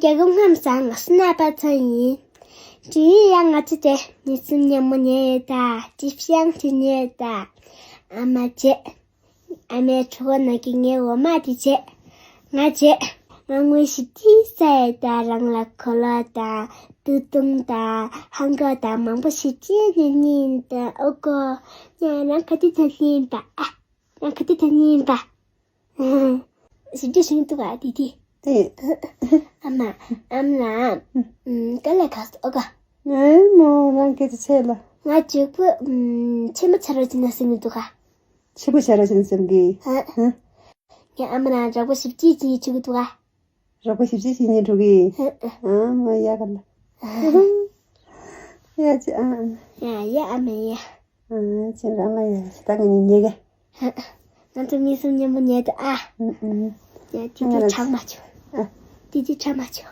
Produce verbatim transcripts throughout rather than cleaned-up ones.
རྒྱལ་ཁབ་ལྔམ་བཟང་ང་སུ་ན་པ་ཚོ་ཡིན། དེ་ཡིན་ཡང་ང་ཚོ་དེ་ཉིན་གསུམ་ཉལ་མོ་ཉལ་ཡོད་ད། ཅི་བཤང་དེ་ཉལ་ཡོད་ད། ཨ་མ་བྱེད། ཨ་མའི་གྲོད་ཁོག་ནང་གི་ངའི་འོ་མ་དེ་བྱེད། ང་བྱེད། ང་དངོས་གཞི་ཏི་ས་ཡོད་ད། རང་ལ་གོ་ལོག་ད། སྟོད་ཐུང་ད། ཧང་གོ་ད། མང་པོ་ཞིག་ཅི་ཉན་ཉན་ད། ཨོ་གོ། ཉ་རང་ག་དུས་ཐོན་ཉན་ད། ཨ། ང་ག་དུས་ཐོན་ཉན་ད། ཞིབ་འཇུག་བྱུང་འདུག་ག་དེ་དེ། ཨེ། ཨ་མ། ཨ་མ་ལགས། ཨུམ། དཀའ་ལས་ཁག་སོང་ཨོ་ག་ཨེ་མོ་རང་སྐད་ཆ་ཆེ་ལ། ང་ཇོ་བོ་ཨུམ་ཆེན་པོ་ཆ་རོགས་བྱེད་ན་སེམས་མི་འདུག་ག་ཆེན་པོ་ཆ་རོགས་བྱེད་ན་སེམས་ཀྱི། ཨ། ཨ། ངས་ཨ་མ་ལགས་རོགས་པ་ཞིབ་འཇུག་བྱེད་ཆོག་གི་འདུག་ག་རོགས་པ་ཞིབ་འཇུག་བྱེད་ཉན་འགྲོ་གི། ཨ། ཨ་མོ་ཡ་ག་ལ། ཡ་ཅི་ཨ། ཡ་ཡ་ཨ་མ་ཡ། ཨ་ཅི་རང་ལ་ཡ་ད་ང་གཉིས་ཉལ་ག་ང་ཚོ་མི་གསུམ་མཉམ་པོ་ཉལ་དུ་ཨ། ཨུ་ཨུ། ཡ་ཏི་ཏི་ཁྲག་མ་ཆོ། ཨ། ཏི་ཏི་ཁྲག་མ་ཆོ།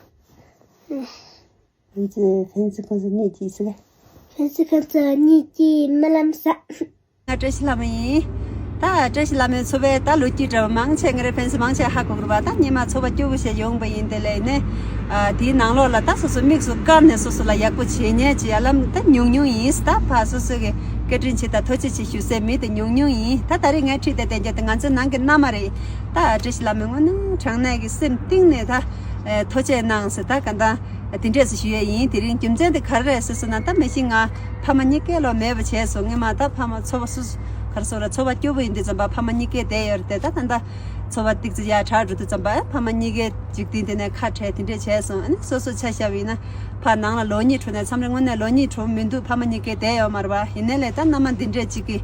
ང་ཚོ་ཕན་ཚུན་ཁོང་ཚོ་གཉིས་ཀྱིས་ཟེར། ཕན་ཚུན་ཁོང་ཚོ་གཉིས་ཀྱིས་རྨི་ལམ་ཟ། ང་བཀྲ་ཤིས་ལྷ་མོ་ཡིན། ད་བཀྲ་ཤིས་ལྷ་མོའི་འཚོ་བའི་ད་ལོ་རྒྱུས་འདྲ་བ་མང་ཆེ་ངེད་རའི་ཕན་ཚུན་མང་ཆེ་ཧ་གོ་གི་རེད་པ། ད་སྔོན་མ་འཚོ་བ་སྐྱོ་པོ་ཞིག་ཡོང་པ་ཡིན་དེ་ལས་ནས། ཨ། དེའི་ནང་ལོགས་ལ་ད་སོ་སོ་དམིགས་སུ་བཀར་ནས་སོ་སོ་ལ་ཡག་པོ་བྱེད་མཁན་གྱི་ཡ་ལམ་ད་ཉུང་ཉུང་ཡིན། ད་ཕར་སོ་སོ་གི་བཀའ་དྲིན་ཆེ་དང་ཐུགས་རྗེ་ཆེ་ཞུ་སའི་མི་དེ་ཉུང་ཉུང་ཡིན། ད་ད་རེས་ངས་ཁྲིད་དེ་བསྟན་རྒྱུ་དེ་ང་ཚོའི་ནང་གི་མནའ་མ་རེད། ད་བཀྲ་ཤིས་ལྷ་མོས་དངོས་གནས་དྲང་གནས་ཀྱི་སེམས་གཏིང་ནས་ད་ཐུགས་རྗེ་གནང་ཟེར་ད་ག་འདྲ་དེ་འདྲས་སུ་ཞུ་ཡས་ཡིན། དེ་རིང་རྒྱུ་མཚན་དེ་ག་རེ་རེད་ཟེར་སོང་ན། ད་མ་གཞི་ང་ཕ་མ་གཉིས་ཀའི་ལོ་མེད་པ་བྱས་སོང་། སྔོན་མ་ད་ཕ་མ་འཚོ་བ་སུ་ག་རེ་ཟེར་ར་འཚོ་བ་སྐྱོ་པོ་ཡིན་དུས་ཙམ་པ་ཕ་མ་གཉིས་ཀའི་བསྡད་ཡོད་རེད་དེ། ད་ད་ད་འཚོ་བ་ཏིག་ཙི་ཡར་དྲག་འགྲོ་དུས་ཙམ་པ་ཕ་མ་གཉིས་ཀའི་འཇིག་རྟེན་དེ་ནས་ཁ་བྲལ་དེ་འདྲས་བྱས་སོང་། ཨ་ནི་སོ་སོ་ཆ་བཞག་པ་ཡིན་ན་ཕར་ནང་ལ་ལོ་གཉིས་འགྲོ་ནས་མཚམས་རེ་དངོས་གནས་ལོ་གཉིས་འགྲོ་མི་འདུག་ཕ་མ་གཉིས་ཀའི་བསྡད་ཡོད་མ་རེད་པ། ཡིན་ནའི་ལས་ད་མནའ་མ་འདི་འདྲས་ཅིག་གི་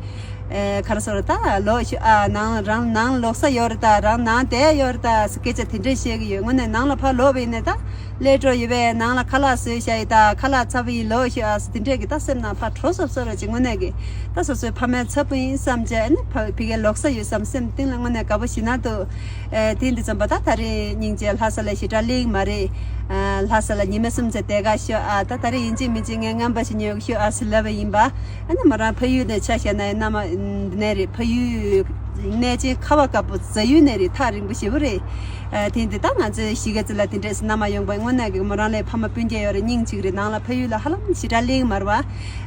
ཨེ་ག་རེ་ཟེར་ར་ད་ལོག་ཤོག་ཨ། ནང་རང་ནང་ལོག་ས་ཡོད་རེད་ད། རང་ནང་བསྡད་ཡོད་རེད་ད་ཟེར་སྐད་ཆ་དེ་འདྲས་བཤད་ཀྱི་ཡོད། དངོས་གནས་ནང་ལ་ཕར་ལོག་པ་ཡིན་ནའི་ད་ཀླད་གྲོགས་ཡོད་པས་ནང་ལ་ཁ་ལག་བཟོས་བཞག་ཡོད་ད། ཁ་ལག་ཚ་པོ་ཡིན་ལོག་ཤོག་ཨ་ཟེར་དེ་འདྲས་ཀྱི་ད་སེམས་ནང་ཕར་དྲོ་སོབ་སོབ་ར་ཅིག་དངོས་གནས་ཀྱི་ད་སོ་སོའི་ཕ་མའི་ཚ་པོ་ཡིན་བསམ་བྱས་ནི་ཕ་ཕ་གིར་ལོག་ས་ཡོད་བསམ་སེམས་གཏིང་ལ་དངོས་གནས་དགའ་པོ་ཞེ་དྲག་འདུག་ཨེ་དེ་འདི་ཙམ་པ་ད་ད་རེས་སྙིང་རྗེ་ལྷ་ས་ལ་ཞེ་དྲག་གླེང་མ་རེད། ཨ་ལྷ་ས་ལ་ཉི་མ་གསུམ་ཙམ་བསྡད་ག་ཤོག་ཨ། ད་ད་རེས་ཡིན་གཅིག་མིན་གཅིག་ངས་རྔན་པ་ཞིག་ཉོ་གི་ཤོག་ཨ་ཟེར་ལབ་པ་ཡིན་པ། ཨ་ནི་མོ་རང་ཕ་ཡུལ་ནས་ཆ་བཞག་ན་མནའ་མ་འདི་ནས་རེད། ཕ་ཡུལ་གནས་ཆེན་ཁ་བ་དཀར་པོ་རྫ་ཡུལ་ནས་རེད། ཐག་རིང་པོ་ཞེ་པོ་རེད། ཨ་དེ་འདི་ད་ང་ཚོའི་གཞིས་ཀ་རྩེ་ལ་དེ་འདྲས་སེ་མནའ་མ་ཡོང་པ་དངོས་གནས་ཀྱི་མོ་རང་ལས་ཕ་མ་སྤུན་ཀྱག་ཡོད་རེད། སྙིང་གཅིག་རེད། ནང་ལ་ཕ་ཡུལ་ལ་ཧ་ལམ་ཞེ་དྲག་གླེང་མ་རེད་པ།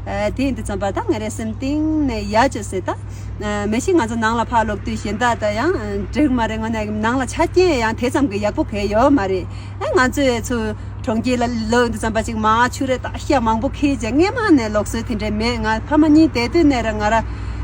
ཨ་དེ་འདི་ཙམ་པ་ད་ང་རའི་སེམས་གཏིང་ནས་ཡ་ཅོ་ཟེར་ད། ཨ་མ་གཞི་ང་ཚོ་ནང་ལ་ཕར་ལོག་དུས་གཞན་དག་ད་ཡང་འགྲིག་མ་རེད། དངོས་གནས་ནང་ལ་ཆ་རྐྱེན་ཡང་དེ་ཙམ་གྱི་ཡག་པོ་གང་ཡོད་མ་རེད། ཨ་ང་ཚོས་ཚུར་གྲོང་ཁྱེར་ལ་ལོག་དུས་ཙམ་པ་ཅིག་མར་ཆུ་རེ་ད་ཤ་མང་པོ་ཁྱེར་བྱས་སྔས་མ་ནས་ལོག་སྲོལ་དེ་འདྲ་མེད། ང་ཕ་མ་གཉིས་བསྡད་དུས་ནས་ར་ང་ར་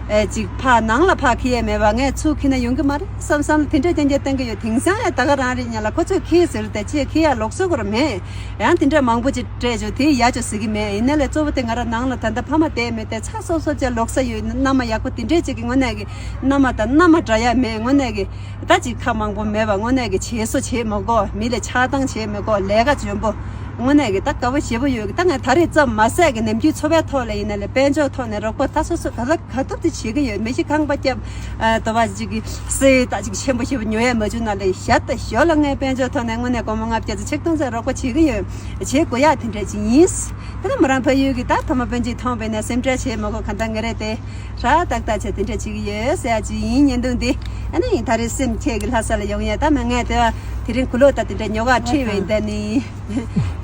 ཨེ་ཅིག་ཕར་ནང་ལ་ཕར་ཁྱེར་ཡས་མེད་པ། ངས་ཚུར་ཁྱེར་ན་ཡོང་གི་མ་རེད་བསམ་བསམ་དེ་འདྲ་རྐྱང་རྐྱང་བསྟན་གྱི་ཡོད། དེང་སང་ཡང་ད་ག་རང་རེད། ཉ་ལ་ཁོ་ཚོས་ཁྱེར་ཟེར་ཏེ་ཅིག་ཁྱེར་ཡ་ལོག་སྲོལ་ཁོ་ར་མེད། ཡང་དེ་འདྲ་མང་པོ་ཅིག་སྤྲད་ཆོག་དེ་ཡ་ཅོ་ཟེར་གི་མེད། ཡིན་ན་ལས་གཙོ་བོ་དེ་ང་ར་ནང་ལ་ད་ལྟ་ཕ་མ་བསྡད་མེད་དེ་ཚ་སོབ་སོབ་བྱས་ལོག་ས་ཡོད། མནའ་མ་ཡག་པོ་དེ་འདྲས་ཅིག་གི་དངོས་གནས་ཀྱི་མནའ་མ་དང་མནའ་མ་འདྲ་ཡ་མེད། དངོས་གནས་ཀྱི་ད་ཅིག་ཁ་མང་པོ་མེད་པ། དངོས་གནས་ཀྱི་བྱེད་སོ་བྱེད་མི་དགོས། མི་ལ་ཆགས་སྡང་བྱེད་མི་དགོས། ལས་ཀ་འཇོན་པོ། དངོས་གནས་ཀྱི་ད་དགའ་པོ་ཞེ་པོ་ཡོད་གི། ད་ངས་ད་རེས་ཙམ་མ་ཟད་ཀྱི་ནམ་རྒྱུན་འཚོ་བའི་ཐོག་ལ་ཡིན་ན་ལས་དཔལ་འབྱོར་ཐོག་ནས་རོགས་པ་ད་སོ་སོ་ག་ལ་ག་ཐུབ་དེ་བྱེད་ཀྱི་ཡོད། མི་ཤི་ཁང་པ་བརྒྱབ། ཨ་དོ་བ་ཅིག་གི་སེ་ད་ཅིག་ཆེན་པོ་ཞེ་པོ་ཉོ་ཡ་མ་བྱུང་ན་ལས་ཞག་ད་ཞོ་ལ་ངས་དཔལ་འབྱོར་ཐོག་ནས་དངོས་གནས་སྒོར་མོ་ལྔ་བརྒྱ་ཙམ་ཆིག་སྟོང་ཙམ་རོགས་པ་བྱེད་ཀྱི་ཡོད། བྱེད་དགོས་ཡ་དེ་འདྲ་ཅིག་ཡིན། དེ་ནས་མོ་རང་ཕ་ཡུལ་གྱི་ད་ཕ་མ་སྤུན་མཆེད་མཐོང་བས་ན་སེམས་ཁྲལ་བྱེད་མ་དགོས། གང་ལྟར་ངེད་རེ་དེ་ར་ཏག་ཏག་བྱས་དེ་འདྲ་བྱེད་ཀྱི་ཡོད་ཟེར་ཡ་ཅིག་ཡིན། བརྙན་ཐུང་འདི་ཨ་ནི་ད་རེས་སེམས་ཁྱེད་ཀྱི་ལྷ་ས་ལ་ཡོང་ཡ་ད་མ་ངས་དེ་བ་དེ་རིང་གུ་ལོ་ད་དེ་འདྲ་ཉོ་ག་ཁྲིད་བས་ད་ནི་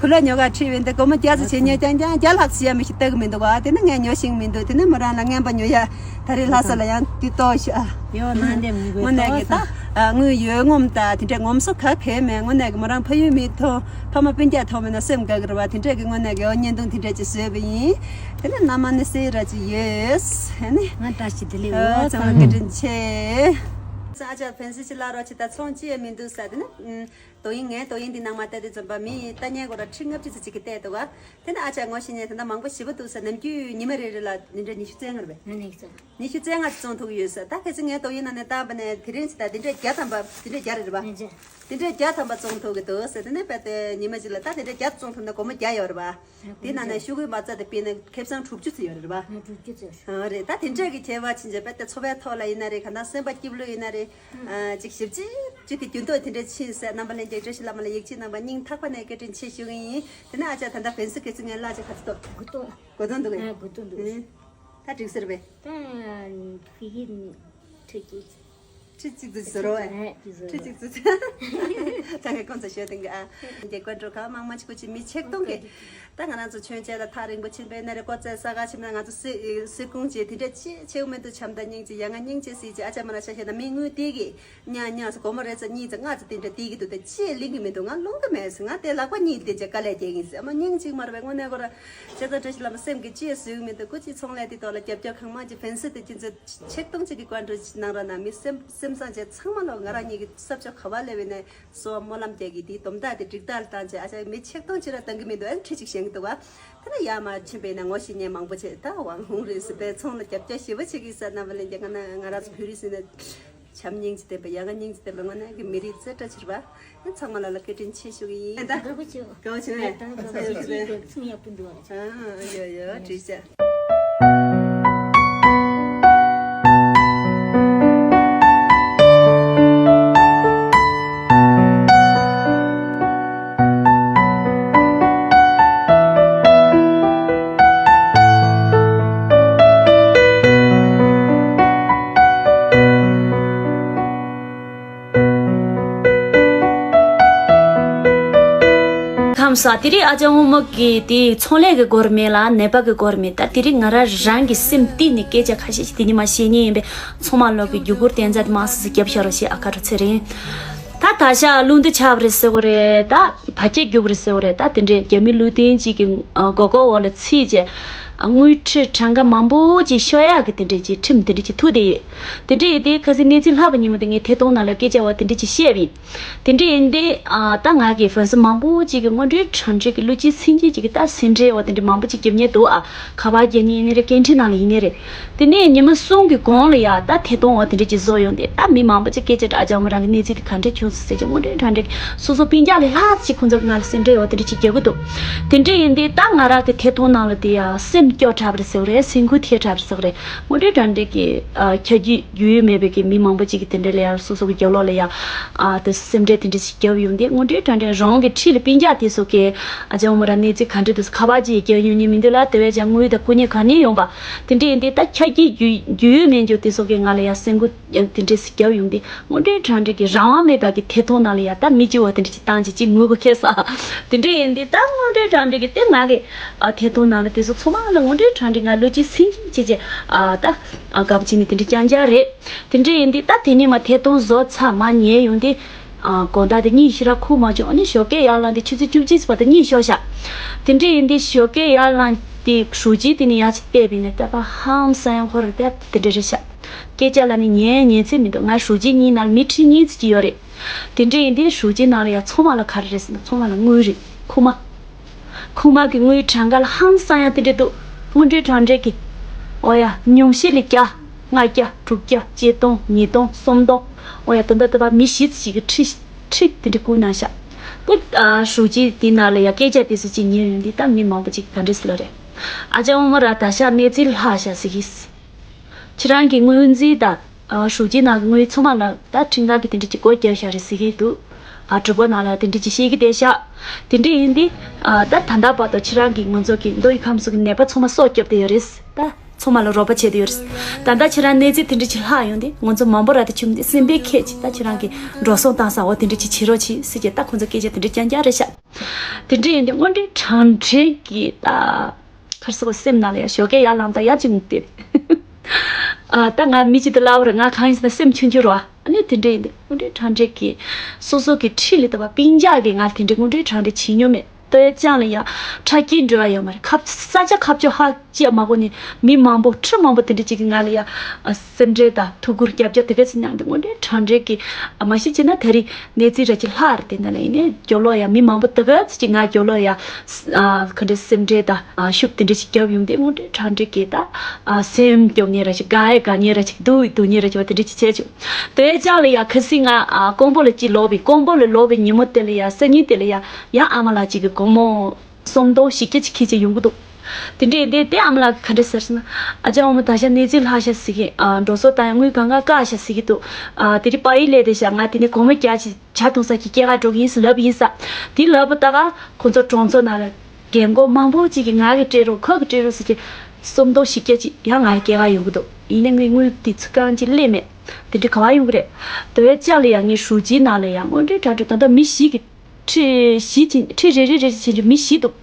གུ་ལོ་ཉོ་ག་ཁྲིད་བས་འདི་སྒོར་མོ་བརྒྱ་ཙམ་བྱེད་ཉོ་ཀྱང་ཀྱང་བརྒྱ་ལྷག་ཙམ་ཡ་མི་ཤི་ལྟ་གི་མི་འདུག་བ། དེ་ནི་ངས་ཉོ་ཤེས་མི་འདུག་དེ་ནི་མོ་རང་ལ་རྔན་པ་ཉོ་ཡ་ད་རེས་ལྷ་ས་ལ་ཡང་དུས་ཏོག་ཤག་ཡོད་ན་འདེམ་དགོས། དངོས་གནས་ཀྱི་ད་དངུལ་ཡོད་ངོམ་ད་དེ་འདྲ་ངོམ་སོ་ག་གེ་མེད། དངོས་གནས་ཀྱི་མོ་རང་ཕ་ཡུལ་མི་ཐོག་ཕ་མ་སྤུན་ཀྱག་ཐོག་མེད་ན་སེམས་དགའ་གི་རེད་བ། དེ་འདྲས་ཀྱི་དངོས་གནས་ཀྱི་ཨོ་བརྙན་ཐུང་དེ་འདྲས་ཅིག་བཟོས་པ་ཡིན། དེ་ནས་མནའ་མ་ནི་སེ་ར་ཅིག་ཡོད། ཨ་ནི་ང་བཀྲ་ཤིས་བདེ་ལེགས། ཨོ་ཚང་མ་བཀའ་དྲིན་ཆེ། ཨ་ཅག་ཕན་སེ་ཅིག་ལ་རོགས་ཅིག་ད་ཚོང་ཅི་ཡང་མི་འདུག་ཟེར། དེ་ནས་ཨུམ། དོ་དབྱིངས་ངའི་དོ་དབྱིངས་འདི་ནང་མ་བལྟས་དུས་ཙམ་པ་མི་ལྟ་མཁན་སྐོར་ཁྲི་ལྔ་བཅུ་ཙམ་ཅིག་གིས་བལྟས་འདུག་ག་དེ་ནས་ཨ་ཅག་ངོ་ཤེས་མཁན་དེ་འདྲ་མང་པོ་ཞེ་པོ་འདུག་ཟེར། ནམ་རྒྱུན་ཉི་མ་རེ་རེ་ལ་འདི་འདྲ་ཉི་ཤུ་རྩ་ལྔ་རེད་པས། ཉི་ཤུ་རྩ་ལྔ། ཉི་ཤུ་རྩ་ལྔ་བཙོང་ཐུབ་ཀྱི་ཡོད་ཟེར། ད་ཁ་སང་ངའི་དོ་དབྱིངས་ནང་ནས་བལྟས་པ་ནས་དེ་རིང་ཅིག་ད་འདི་འདྲ་བརྒྱ་ཐམ་པ་འདི་འདྲ་བརྒྱ་རེ་རེད་པ། ཉི་ཤུ། དེ་འདྲའི་བརྒྱ་ཐམ་པ་བཙོང་ཐུབ་ཀྱི་འདུག་ཟེར། དེ་ནས་དཔེ་དེ་ཉི་མ་གཅིག་ལ་ད་དེ་འདྲའི་བརྒྱ་བཙོང་ཐུབ་ན་སྒོར་མོ་བརྒྱ་ཡོད་རེད་པ། དེ་ནང་ནས་ཤོག་གུའི་མ་རྩ་དེ་དཔེར་ན་ཁེ་བཟང་དྲུག་ཅུ་ཙམ་ཡོད་རེད་པ། དྲུག་ཅུ་ཙམ། ཨ་རེད། ད་དེ་འདྲའི་གི་ཁྱད་པར་ཕྱིན་ཆད་དཔེ་དེ་འཚོ་བའི་ཐོག་ལ་ཡིན་ན་རེད། གང་ལྟར་སེམས་པ་སྐྱིད་པོ་ཡིན་ན་རེད། ཨ་ཅིག་ཞིབ་ཅིག་ཅིག་གི་རྒྱུ་ནོར་དེ་འདྲ་ཕྱིན་ཟེར། རྣམ་པ་ལྷན་རྒྱས་བཀྲ་ཤིས་ལྷ་མོ་ལ་ཡིད་ཆེས་གནང་བ་སྙིང་ཐག་པ་ནས་བཀའ་དྲིན་ཆེ་ཞུ་གི་ཡིན། དེ་ནས་ཨ་ཅག་ད་ལྟ་ཕན་སེ་ཁ་སང་ངའི་གླ་ཆ་ག་ཚོད་འདུག་དགུ་སྟོང་། དགུ་སྟོང་འདུག་གས། ཨ་དགུ་སྟོང་འདུག་ཨེ། ད་འགྲིག་ཟེར་བས། ད་ཕི་གི་ཁྲི་གཅིག་ཁྲི་གཅིག་ཙམ་ཟེར་རོ། ཨེ་ཁྲི་གཅིག་ཟེར། ད་གི་ཁོང་ཚོ་ཤོད་དེང་གི་ཨ། འདི་བཀོད་འགྲོ་གང་མང་མང་ཅིག་གོ་ཅི་མི་ཆེག་གཏོང་གི། ད་ང་རང་ཚོ་ཆོས་བྱེད་ལ་ཐག་རིང་པོ་ཕྱིན་པས་ན་རེ་ཀོ་ཙེ་ས་ག་ཕྱིན་ན་ང་ཚོ་སི་སི་ཀུང་ཅི་དེ་འདྲ་ཅི་ཆེའུ་མེད་དུ་བྱམས་དང་སྙིང་ཅི་ཡ་ང་སྙིང་ཅི་སི་ཅི་ཨ་ཅག་མ་ར་ཤ་ཤེ་ན་མི་དངུལ་དེ་གི་ཉ་ཉ་སོ་སྒོར་མོ་རེ་ཙ་གཉིས་ཙ་ལྔ་ཙ་དེ་འདྲ་དེ་གི་འདུག་ད་ཅི་ལིང་གི་མི་འདུག་ང་ལོང་གི་མེད་སི་ང་དེ་ལག་པ་གཉིས་དེ་ཅི་དཀའ་ལས་རྒྱག་གིན་སི་ཨ་མ་སྙིང་ཅིག་མ་ར་བས་དངོས་གནས་ཁོ་ར་ཤ་ཚ་བཀྲ་ཤིས་ལ་མ་སེམས་ཀྱི་ཅི་བཟོས་གི་མི་འདུག་ཀུ་ཅི་ཚོང་ལས་དེ་ཐོག་ལ་རྒྱབ་སྐྱོར་གང་མང་ཅི་ཕན་སི་དེ་ཅི་ཙ་ཆེག་གཏོང་ཅིག་གི་བཀོད་འགྲོ་ཅི་གནང་ར་ན་མི་སེམས་སེམས་བཟང་ཅི་ཚང་མ་ལོ་ང་རང་གཉིས་ཀྱི་ས་ཕྱོགས་ག་བ་ལས་བས་ནས། སོ་སྨོན་ལམ་རྒྱག་གི་དེའི་སྡོམ་རྟགས་དེ་འགྲིག་རྟགས་ལ་བཏང་བྱས་ཨ་ཅག་མི་ཆེག་གཏོང་བྱེད་ར་བཏང་གི་མི་འདུག་ཨ་ཁྲི་གཅིག་བཞེངས་གི་འདུག་བ། ད་ནི་ཡར་མར་ཕྱིན་པས་ན་ངོ་ཤེས་མཁན་མང་པོ་བྱས་ད་ཝང་ཧུང་རེད་ཟེར་པས་ཚོང་ལ་རྒྱབ་སྐྱོར་ཞེ་པོ་བྱེད་ཀྱི་ས་རྣམ་པ་ལེན་རྒྱ་ང་ན་ང་རང་ཚོ་བོད་རིགས་ཟེར་ན་བྱམས་སྙིང་རྗེ་ལྡན་པ་ཡ་ང་སྙིང་རྗེ་ལྡན་པ་ངོ་ན་གི་མི་རིགས་རྩེ་གྲ་ཕྱིར་བ་ཨ་ཚང་མ་ལ་ལ་བཀའ་དྲིན་ཆེ་ཞུ་གི་ཡིན་ད། དགའ་པོ་བྱེད། དགའ་པོ་བྱེད་ནས་ཚོང་ཡག་པོ་འདུག་ཨ། ཨ་ཡོ་ཡོ་བྲིས་བྱས། ཁམས་བཟང་། དེ་རིང་ཨ་ཅག་སྔོན་མ་གི་དེ་ཚོང་ལས་ཀྱི་སྐོར་མེད་ལ་ནད་པ་གི་སྐོར་མེད་ད་དེ་རིང་ང་རང་རང་གི་སེམས་གཏིང་ནས་སྐད་ཆ་ཁ་ཤས་ཤིག་དེ་ཉི་མ་བཤད་ཉེན་ཡིན་པས་ཚང་མ་ལོག་གི་རྒྱུ་སྐོར་བསྟན་རྩ་དེ་མང་སུ་སུ་རྒྱབ་ཤ་རོགས་ཞེས་ཨ་ཁ་རོ་ཚེ་རིང་། ད་ད་ཤ་རླུང་འདི་ཆགས་པ་རེད་ཟེར་བ་རེད་ད་བར་ཆད་རྒྱུག་པ་རེད་ཟེར་བ་རེད་ད་དེ་འདྲས་རྒྱ་མི་ལུས་རྟེན་གཅིག་གི་མགོ་སྐོར་འོག་ལ་ཚིག་བྱས་དངུལ་ཁྲི་གྲངས་ཀ་མང་པོ་ཅིག་ཤོར་ཡག་གི་དེ་འདྲས་ཀྱི་ཁྲིམས་དེ་འདྲས་ཀྱི་ཐུག་བསྡད་ཡོད། དེ་འདྲས་ཡིན་དུས་ཁ་སང་གནས་ཚུལ་ལྷག་པ་ཉིན་མོ་དེ་ངས་ཐད་གཏོང་ནང་ལ་སྐད་ཆ་བ་དེ་འདྲས་ཅིག་བཤད་པ་ཡིན། དེ་འདྲས་ཡིན་དུས་ཨ་ད་ང་གི་ཧྥན་སི་མང་པོ་ཅིག་གི་དངོས་འབྲེལ་དྲང་འབྲེལ་གྱི་བློ་གཅིག་སེམས་གཅིག་ཅིག་གི་ད་སེམས་ཁྲལ་བ་དེ་འདྲས་མང་པོ་ཅིག་རྒྱབ་མཁན་འདུག་ཨ། ཁ་པར་རྒྱག་མཁན་ཡིན་ནི་རེད་སྐད་འཕྲིན་ནང་ལ་ཡིན་ནི་རེད། དེ་ནས་ཉི་མ་གསུམ་གྱི་གོང་ལ་ཡ་ད་ཐད་གཏོང་བ་དེ་འདྲས་ཅིག་བཟོ་ཡོང་དུས་ད་མི་མང་པོ་ཅིག་སྐད་ཆ་འདྲ་ཨ་ཅག་མོ་རང་གི་གནས་ཚུལ་དེ་ག་འདྲས་བྱུང་སོང་ཟེར་གྱི་དངོས་འབྲེལ་དྲང་འབྲེལ་གྱི་སོ་སོ་སྤུན་ཀྱག་ལས་ལྷག་ཅིག་ཁོང་ཚོ་གི་ང་ལ་སེམས་ཁྲལ་བ་དེ་འདྲས་ཅིག་རྒྱག་གི་འདུག་དེ་འདྲས་ཡིན་དུས་ད་ང་རང་གི་ཐད་གཏོང་ནང་ལ་དེ་ཡ་སེམས་སྐྱོ་དྲགས་པ་རེད་ཟེར་བ་རེད་སེམས་འགུལ་ཐེབས་དྲགས་པ་རེད་ཟེར་བ་རེད་དངོས་འབྲེལ་དྲང་འབྲེལ་གྱི་ཨ་ཁྱབ་རྒྱུ་རྒྱུས་ཡོད་མེད་པའི་གི་མི་མང་པོ་ཅིག་གི་དེ་འདྲ་ལ་ཡང་སོ་སོ་གི་རྒྱབ་ལོགས་ལ་ཡང་ཨ་དེ་སེམས་ཁྲལ་དེ་འདྲ་ཞིག་བརྒྱབ་ཡོང་དུས་དངོས་འབྲེལ་དྲང་འབྲེལ་རང་གི་འཁྲིས་ལ་སྤུན་ཀྱག་དེ་ཚོ་གི་ཨ་ཅག་མོ་ར་གནས་ཚུལ་ག་འདྲ་འདུག་ཁ་པར་ཅིག་རྒྱབ་ཡོང་མཁན་མི་འདུག་ལ་དེ་བས་ཀྱང་དངུལ་དང་སྐུ་ཉིད་ག་ནས་ཡོང་པ་དེ་འདྲ་ཡིན་དུས་ད་ཁྱབ་རྒྱུ་རྒྱུས་ཡོད་མེད་འཇོག་དེ་ཚོ་གི་ང་ལ་ཡང་སེམས་འགུལ་དེ་འདྲ་ཞིག་བརྒྱབ་ཡོང་དུས་དངོས་འབྲེལ་དྲང་འབྲེལ་གི་རང་དབང་མེད་པ་གི་ཐད་གཏོང་ནང་ལ་ཡང་ད་མི་གཅིག་བ་དེ་འདྲ་ཅིག་བཏང་ཅིག་ཅིག་ངུ་གོ་ཁེལ་ས་དེ་འདྲ་ཡིན་དུས་ད་དངོས་འབྲེལ་དྲང་འབྲེལ་གི་དེ་ང་གི་ཨ་ཐད་གཏོང་ནང་ལ་དེ་ཚོ་ཚང་མ་ལ་དངོས་འབྲེལ་དྲང་འབྲེལ་ང་བློ་གཅིག་སེམས་གཅིག་བྱས་བྱས་ཨ་ད། ཨ་དགའ་པོ་བྱས་ནས་དེ་འདྲ་རྐྱང་རྐྱང་རེད། དེ་འདྲ་ཡིན་དུས་ད་དེ་ནས་མ་ཐད་གཏོང་བཟོ་ཚར་མ་ཉལ་ཡོང་དུས། ཨ་དགོང་དག་དེ་གཉིད་ཞེ་དྲག་ཁུག་མ་བྱུང་ཨ་ནི་ཞོགས་ཀས་ཡར་ལངས་དུས་ཆུ་ཚོད་བཅུ་གཅིག་བར་དུ་གཉིད་ཤོར་ཤག་དེ་འདྲ་ཡིན་དུས་ཞོགས་ཀས་ཡར་ལངས་དུས་ཧྲུའུ་ཅི་དེ་ནས་ཡར་ཅིག་བལྟས་པས་ནས་ད་པ་ཧང་སང་ཡང་ཁོ་རང་དེ་དེ་འདྲ་རེད་ཤག་སྐད་ཆ་ལ་ནི་ཉན་ཉན་ཚད་མི་འདུག་ང་ཧྲུའུ་ཅི་གཉིས་ནང་མི་ཁྲི་གཉིས་ཙམ་ཅིག་ཡོད་རེད། དེ་འདྲ་ཡིན་དུས་ཧྲུའུ་ཅི་ནང་ལ་ཡ་ཚང་མ་ལ་ག་རེ་རེད་ཟེར་ན་ཚང་མ་ལ་དངུལ་རེད་ཁུག་མ། ཁུག་མ་གི་དངུལ་གྲངས་ཀ་ལ་ཧང་སང་ཡང་དེ་འདྲ་འདུག་དངོས་འབྲེལ་དྲང་འབྲེལ་གྱི། ཨོ་ཡ་ཉུང་ཤས་ལ་བརྒྱ། ལྔ་བརྒྱ་དྲུག་བརྒྱ་བརྒྱད་སྟོང་ཉིས་སྟོང་སུམ་སྟོང་། ཨོ་ཡ་ད་ལྟ་ད་བར་མི་བཞི་ཙམ་ཞིག་གི་ཁྲི་ཁྲི་དེ་འདྲ་བསྐུར་གནང་ཤག་དེ་ཨ་ཧྲུའུ་ཅི་དེ་ནང་ལ་ཡ་སྐད་ཆ་དེ་ཚོ་ཅིག་ཉན་ཡོང་དུས་ད་མི་མང་པོ་ཅིག་ག་འདྲ་ཟེར་ལ་རེད། ཨ་ཅག་ཨོ་མ་ར་ད་ཤག་གནས་ཚུལ་ལྷག་ཤག་ཟེར་གི། ཁྱེད་རང་གི་དངུལ་འཛིན་དང་། ཨ་ཧྲུའུ་ཅི་ནང་གི་དངུལ་ཚང་མ་ལ་ད་ཁྲིམས་ཁང་གི་དེ་འདྲ་ཅིག་སྒོ་བརྒྱབ་བཞག་རེད་ཟེར་གྱི་འདུག་ཨ་གྲོས་འགོ་ནང་ལ་དེ་འདྲ་ཅིག་བཤད་ཀྱི་བསྡད་ཤག་དེ་འདྲ་ཡིན་དུས་ཨ་ད་ད་ལྟ་བར་དུ་ཁྱེད་རང་གི་ང་ཚོ་གི་མདོ་དབུས་ཁམས་གསུམ་གྱི་ནད་པ་ཚང་མ་སྲོག་སྐྱོབ་བསྡད་ཡོད་རེད། ད་ཚང་མ་ལ་རོགས་པ་བྱས་བསྡད་ཡོད་རེད། ད་ལྟ་ཁྱེད་རང་གནས་ཚུལ་དེ་འདྲ་ཅིག་ལྷག་ཡོང་དུས་ང་ཚོ་མང་པོ་ར་དེ་བྱུང་དུས་སེམས་པའི་ཁྱད་ཅིག་ད་ཁྱེད་རང་གི་འགྲོ་སོང་བཏང་ས་འོ་དེ་འདྲ་ཅིག་བྱེད་རོགས་གྱིས་ཟེར་གྱི་ད་ཁོང་ཚོ་སྐད་ཆ་དེ་འདྲ་རྐྱང་རྐྱང་རེད་ཤག་དེ་འདྲ་ཡིན་དུས་དངོས་འབྲེལ་དྲང་འབྲེལ་གྱི་ད། ཁར་སོགས་སེམས་ནང་ལ་ཡང་ཞོགས་ཀས་ཡར་ལངས་དང་ཡར་ཅིག་ངུ་སྟེ། ཨ་ད་ང་མི་གཅིག་ཏུ་ལབ་ར་ང་གང་ཡིན་ཟེར་ན་སེམས་ཆུང་ཆུང་རོ། ཨ་ནི་དེ་འདྲ་ཡིན་དེ་དངོས་འབྲེལ་དྲང་འབྲེལ་གྱི་སོ་སོ་གི་འཁྲིས་ལ་ལྟ་བ་སྤུན་ཀྱག་གིས་ང་དེ་འདྲའི་དངོས་འབྲེལ་དྲང་འབྲེལ་བྱེད་མྱོང་མེད། ལྟོས་ཅང་ལ་ཡང་ཁྲ་སྐྱིད་འགྲོ་ཡ་ཡོད་མ་རེད་ཁ་ས་ཆ་ཁ་ཕྱོགས་ཧ་ཅི་ཡ་མ་གོ་ནི་མི་མང་པོ་ཁྲི་མང་པོ་དེ་འདྲ་ཅིག་གིས་ང་ལ་ཡ་སེམས་ཁྲལ་དང་ཐུགས་ཁུར་རྒྱབ་སྐྱོར་དེ་ག་ཚོད་གནང་འདུག་དངོས་འབྲེལ་དྲང་འབྲེལ་གྱི་མ་གཞི་བྱས་ན་ད་རེས་གནས་ཚུལ་ར་ཅིག་ལྷག་རེད་དེ་འདྲ་ལ་ཡིན་ནའི་རྒྱབ་ལོགས་ཡ་མི་མང་པོ་དེ་ག་ཚོད་ཅིག་ང་རྒྱབ་ལོགས་ཡ་ག་འདྲ་སེམས་ཁྲལ་དང་ཤུགས་དེ་འདྲ་ཞིག་རྒྱབ་ཡོང་དུས་དངོས་འབྲེལ་དྲང་འབྲེལ་གྱི་ད་སེམས་སྐྱོ་ཉེ་ར་ཞིག་དགའ་ཡ་དགའ་ཉེ་ར་ཞིག་སྡུག་སྡུག་ཉེ་ར་ཞིག་བ་དེ་འདྲ་ཞིག་བྱས་བྱུང་། དེ་ཅག་ལ་ཡ་ཁ་སང་ང་ཀོང་པོ་ལ་ཅིག་ལོག་པའི་ཀོང་པོ་ལ་ལོག་པའི་ཉིན་མོ་དེ་ལ་ཡ་སང་ཉིན་དེ་ལ་ཡ་ཡ་ཨ་མ་ལགས་ཅིག་གི་སྒོར་མོ་སུམ་སྟོང་བཞི་བརྒྱ་ཅིག་ཁྱེར་བྱས་ཡོང་གི་འདུག་དེ་འདྲས་དེ་དེ་ཨ་མ་ལགས་ག་འདྲས་ཟེར་སོང་ན། ཨ་ཅག་འོ་མ་ད་ཆ་གནས་ཚུལ་ལྷག་ཤག་ཟེར་གི་ཨ་འགྲོ་སོང་བཏང་ཡ་དངུལ་གང་ག་བཀག་ཤག་ཟེར་གི་འདུག་ཨ་དེ་རིང་པ་ཡི་ལས་དེ་ཤག་ང་དེ་ནས་སྒོར་མོ་བརྒྱ་ཅིག་ཇ་འཐུང་ས་ཀྱི་སྐྱེལ་ག་འགྲོ་གི་ཡིན་ཟེར་ལབ་ཡིན་ས། དེ་ལབ་པ་ད་ག་ཁོ་ཚོ་གྲོང་ཚོ་ནང་ལ་རྒན་རྒོན་མང་པོ་ཅིག་གིས་ང་གི་སྤྲད་རོགས་ཁོ་གི་སྤྲད་རོགས་ཟེར་གི་སུམ་སྟོང་བཞི་བརྒྱ་ཅིག་ཡང་ང་སྐྱེལ་ག་ཡོང་གི་འདུག་ཡིན་ནའི་ངའི་དངུལ་དེ་ཚོ་རྐང་གཅིག་སླེབས་མེད། དེ་འདྲ་ག་པར་ཡོང་གི་རེད། དེ་བས་ཅག་ལ་ཡང་ངའི་ཧྲུའུ་ཅིའི་ནང་ལ་ཡང་དངོས་འབྲེལ་དྲ་འབྲེལ་ད་ལྟ་མི་བཞི་གི་ཁྲི་བཞི་ཅིག་ཁྲི་རེ་རེ་རེ་བཞིན་གྱི་མི་བཞི་འདུག་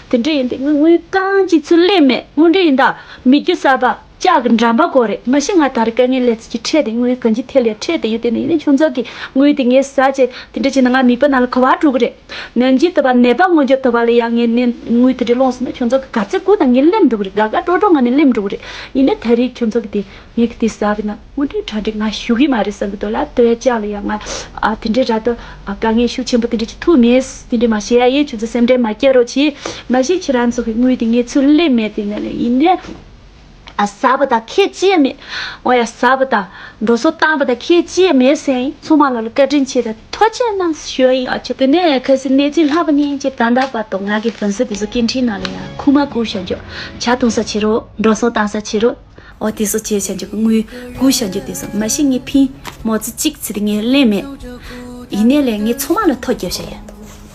དེ་འདྲ་ཡིན་དུས་ངའི་དངུལ་རྐང་གཅིག་ཚུར་སླེབས་མེད། དངོས་འབྲེལ་ཡིན་ད། མི་རྒྱུ་གསར་པ་ལྕགས་ཀྱི་འགྲམ་པ་དགོས་རེད། མ་གཞི་ང་ད་རེས་དཀའ་ངལ་སླེབས་ཚེ་ཁྲལ་དེ་དངུལ་གང་ཅི་ཐེ་ལེ་ཁྲལ་དེ་ཡོད། དེ་ནས་ཡིན་ནའི་ཁྱོད་ཚོ་གི་དངུལ་དེ་ངས་ཟ་བྱས་དེ་འདྲ་བྱས་ན་ང་མིད་པ་ནང་ལ་ག་པར་འགྲོ་གི་རེད། ནན་གྱིས་ལྟ་བ་ནད་པ་སྔོན་འཇོག་ལྟ་བ་ལ་ཡང་ངས་ནས་དངུལ་དེ་འདྲ་སློང་སོང་ན་ཁྱོད་ཚོ་གི་ག་ཚོད་དགོས་དང་ངས་སླེབས་འགྲོ་གི་རེད། དགའ་དགའ་སྤྲོ་སྤྲོ་ངང་ནས་སླེབས་འགྲོ་གི་རེད། ཡིན་ནའི་ད་རེས་ཁྱོད་ཚོ་གི་དེ་ངས་གི་དེ་ཟ་བས་ན་དངུལ་འབྲེལ་དྲ་འབྲེལ་ང་ཞུ་གི་མ་རེད་བསམ་གི་འདུག་ལ། ལྟོས་ཡ་ལྕགས་ལ་ཡང་ང་ཨ་དེ་འདྲའི་ར་ལྟོས་ཨ་དཀའ་ངལ་ཤུགས་ཆེན་པོ་དེ་འདྲ་ཅིག་ཐུག་མེད། དེ་འདྲ་མ་བྱེད་ཡ་ཡིན། ཁྱོད་ཚོ་སེམས་ཁྲལ་མ་སྐྱེ་རོགས་གྱིས། མ་གཞི་ཁྱེད་རང་ཚོ་གི་དངུལ་དེ་ངས་ཚུར་སླེབས་མེད། དེ་ནས་ཡིན་ནའི། ཨ་ཟ་བ་དང་ཁྱད་ཅི་ཡང་མེད། འོ་ཡ་ཟ་བ་དང་འགྲོ་སོང་བཏང་བ་དང་ཁྱད་ཅི་ཡང་མེད་ཟེར་ཡིན། ཚང་མ་ལ་ལ་བཀའ་དྲིན་ཆེ་དང་ཐུགས་རྗེ་གནང་ཞུ་ཡ་ཡིན། ཨ་ཆོ་དེ་ནས་ཁ་སང་གནས་ཚུལ་ལྷག་པ་ནི་ཅེས་ད་ལྟ་བར་དུ་ང་གི་ཕན་སེ་དེ་ཚོ་སྐད་འཕྲིན་ནང་ལ་ཡང་ཁུག་མ་བསྐུར་བྱ་འཇོག་ཇ་འཐུང་ས་བྱེད་རོགས། འགྲོ་སོང་བཏང་ས་བྱེད་རོགས། འོ་དེ་ཚོ་བྱེད་བྱ་འཇོག་དངུལ་བསྐུར་བྱ་འཇོག་དེ་ཚོ་མ་གཞི་ངས་ཕིན་མོ་ཙི་གཅིག་ཚིག་དེ་ངས་ལེན་མེད། ཡིན་ནའི་ལས་ངས་ཚང་མ་ལ་ཐོ་རྒྱབ་བྱ་ཡ་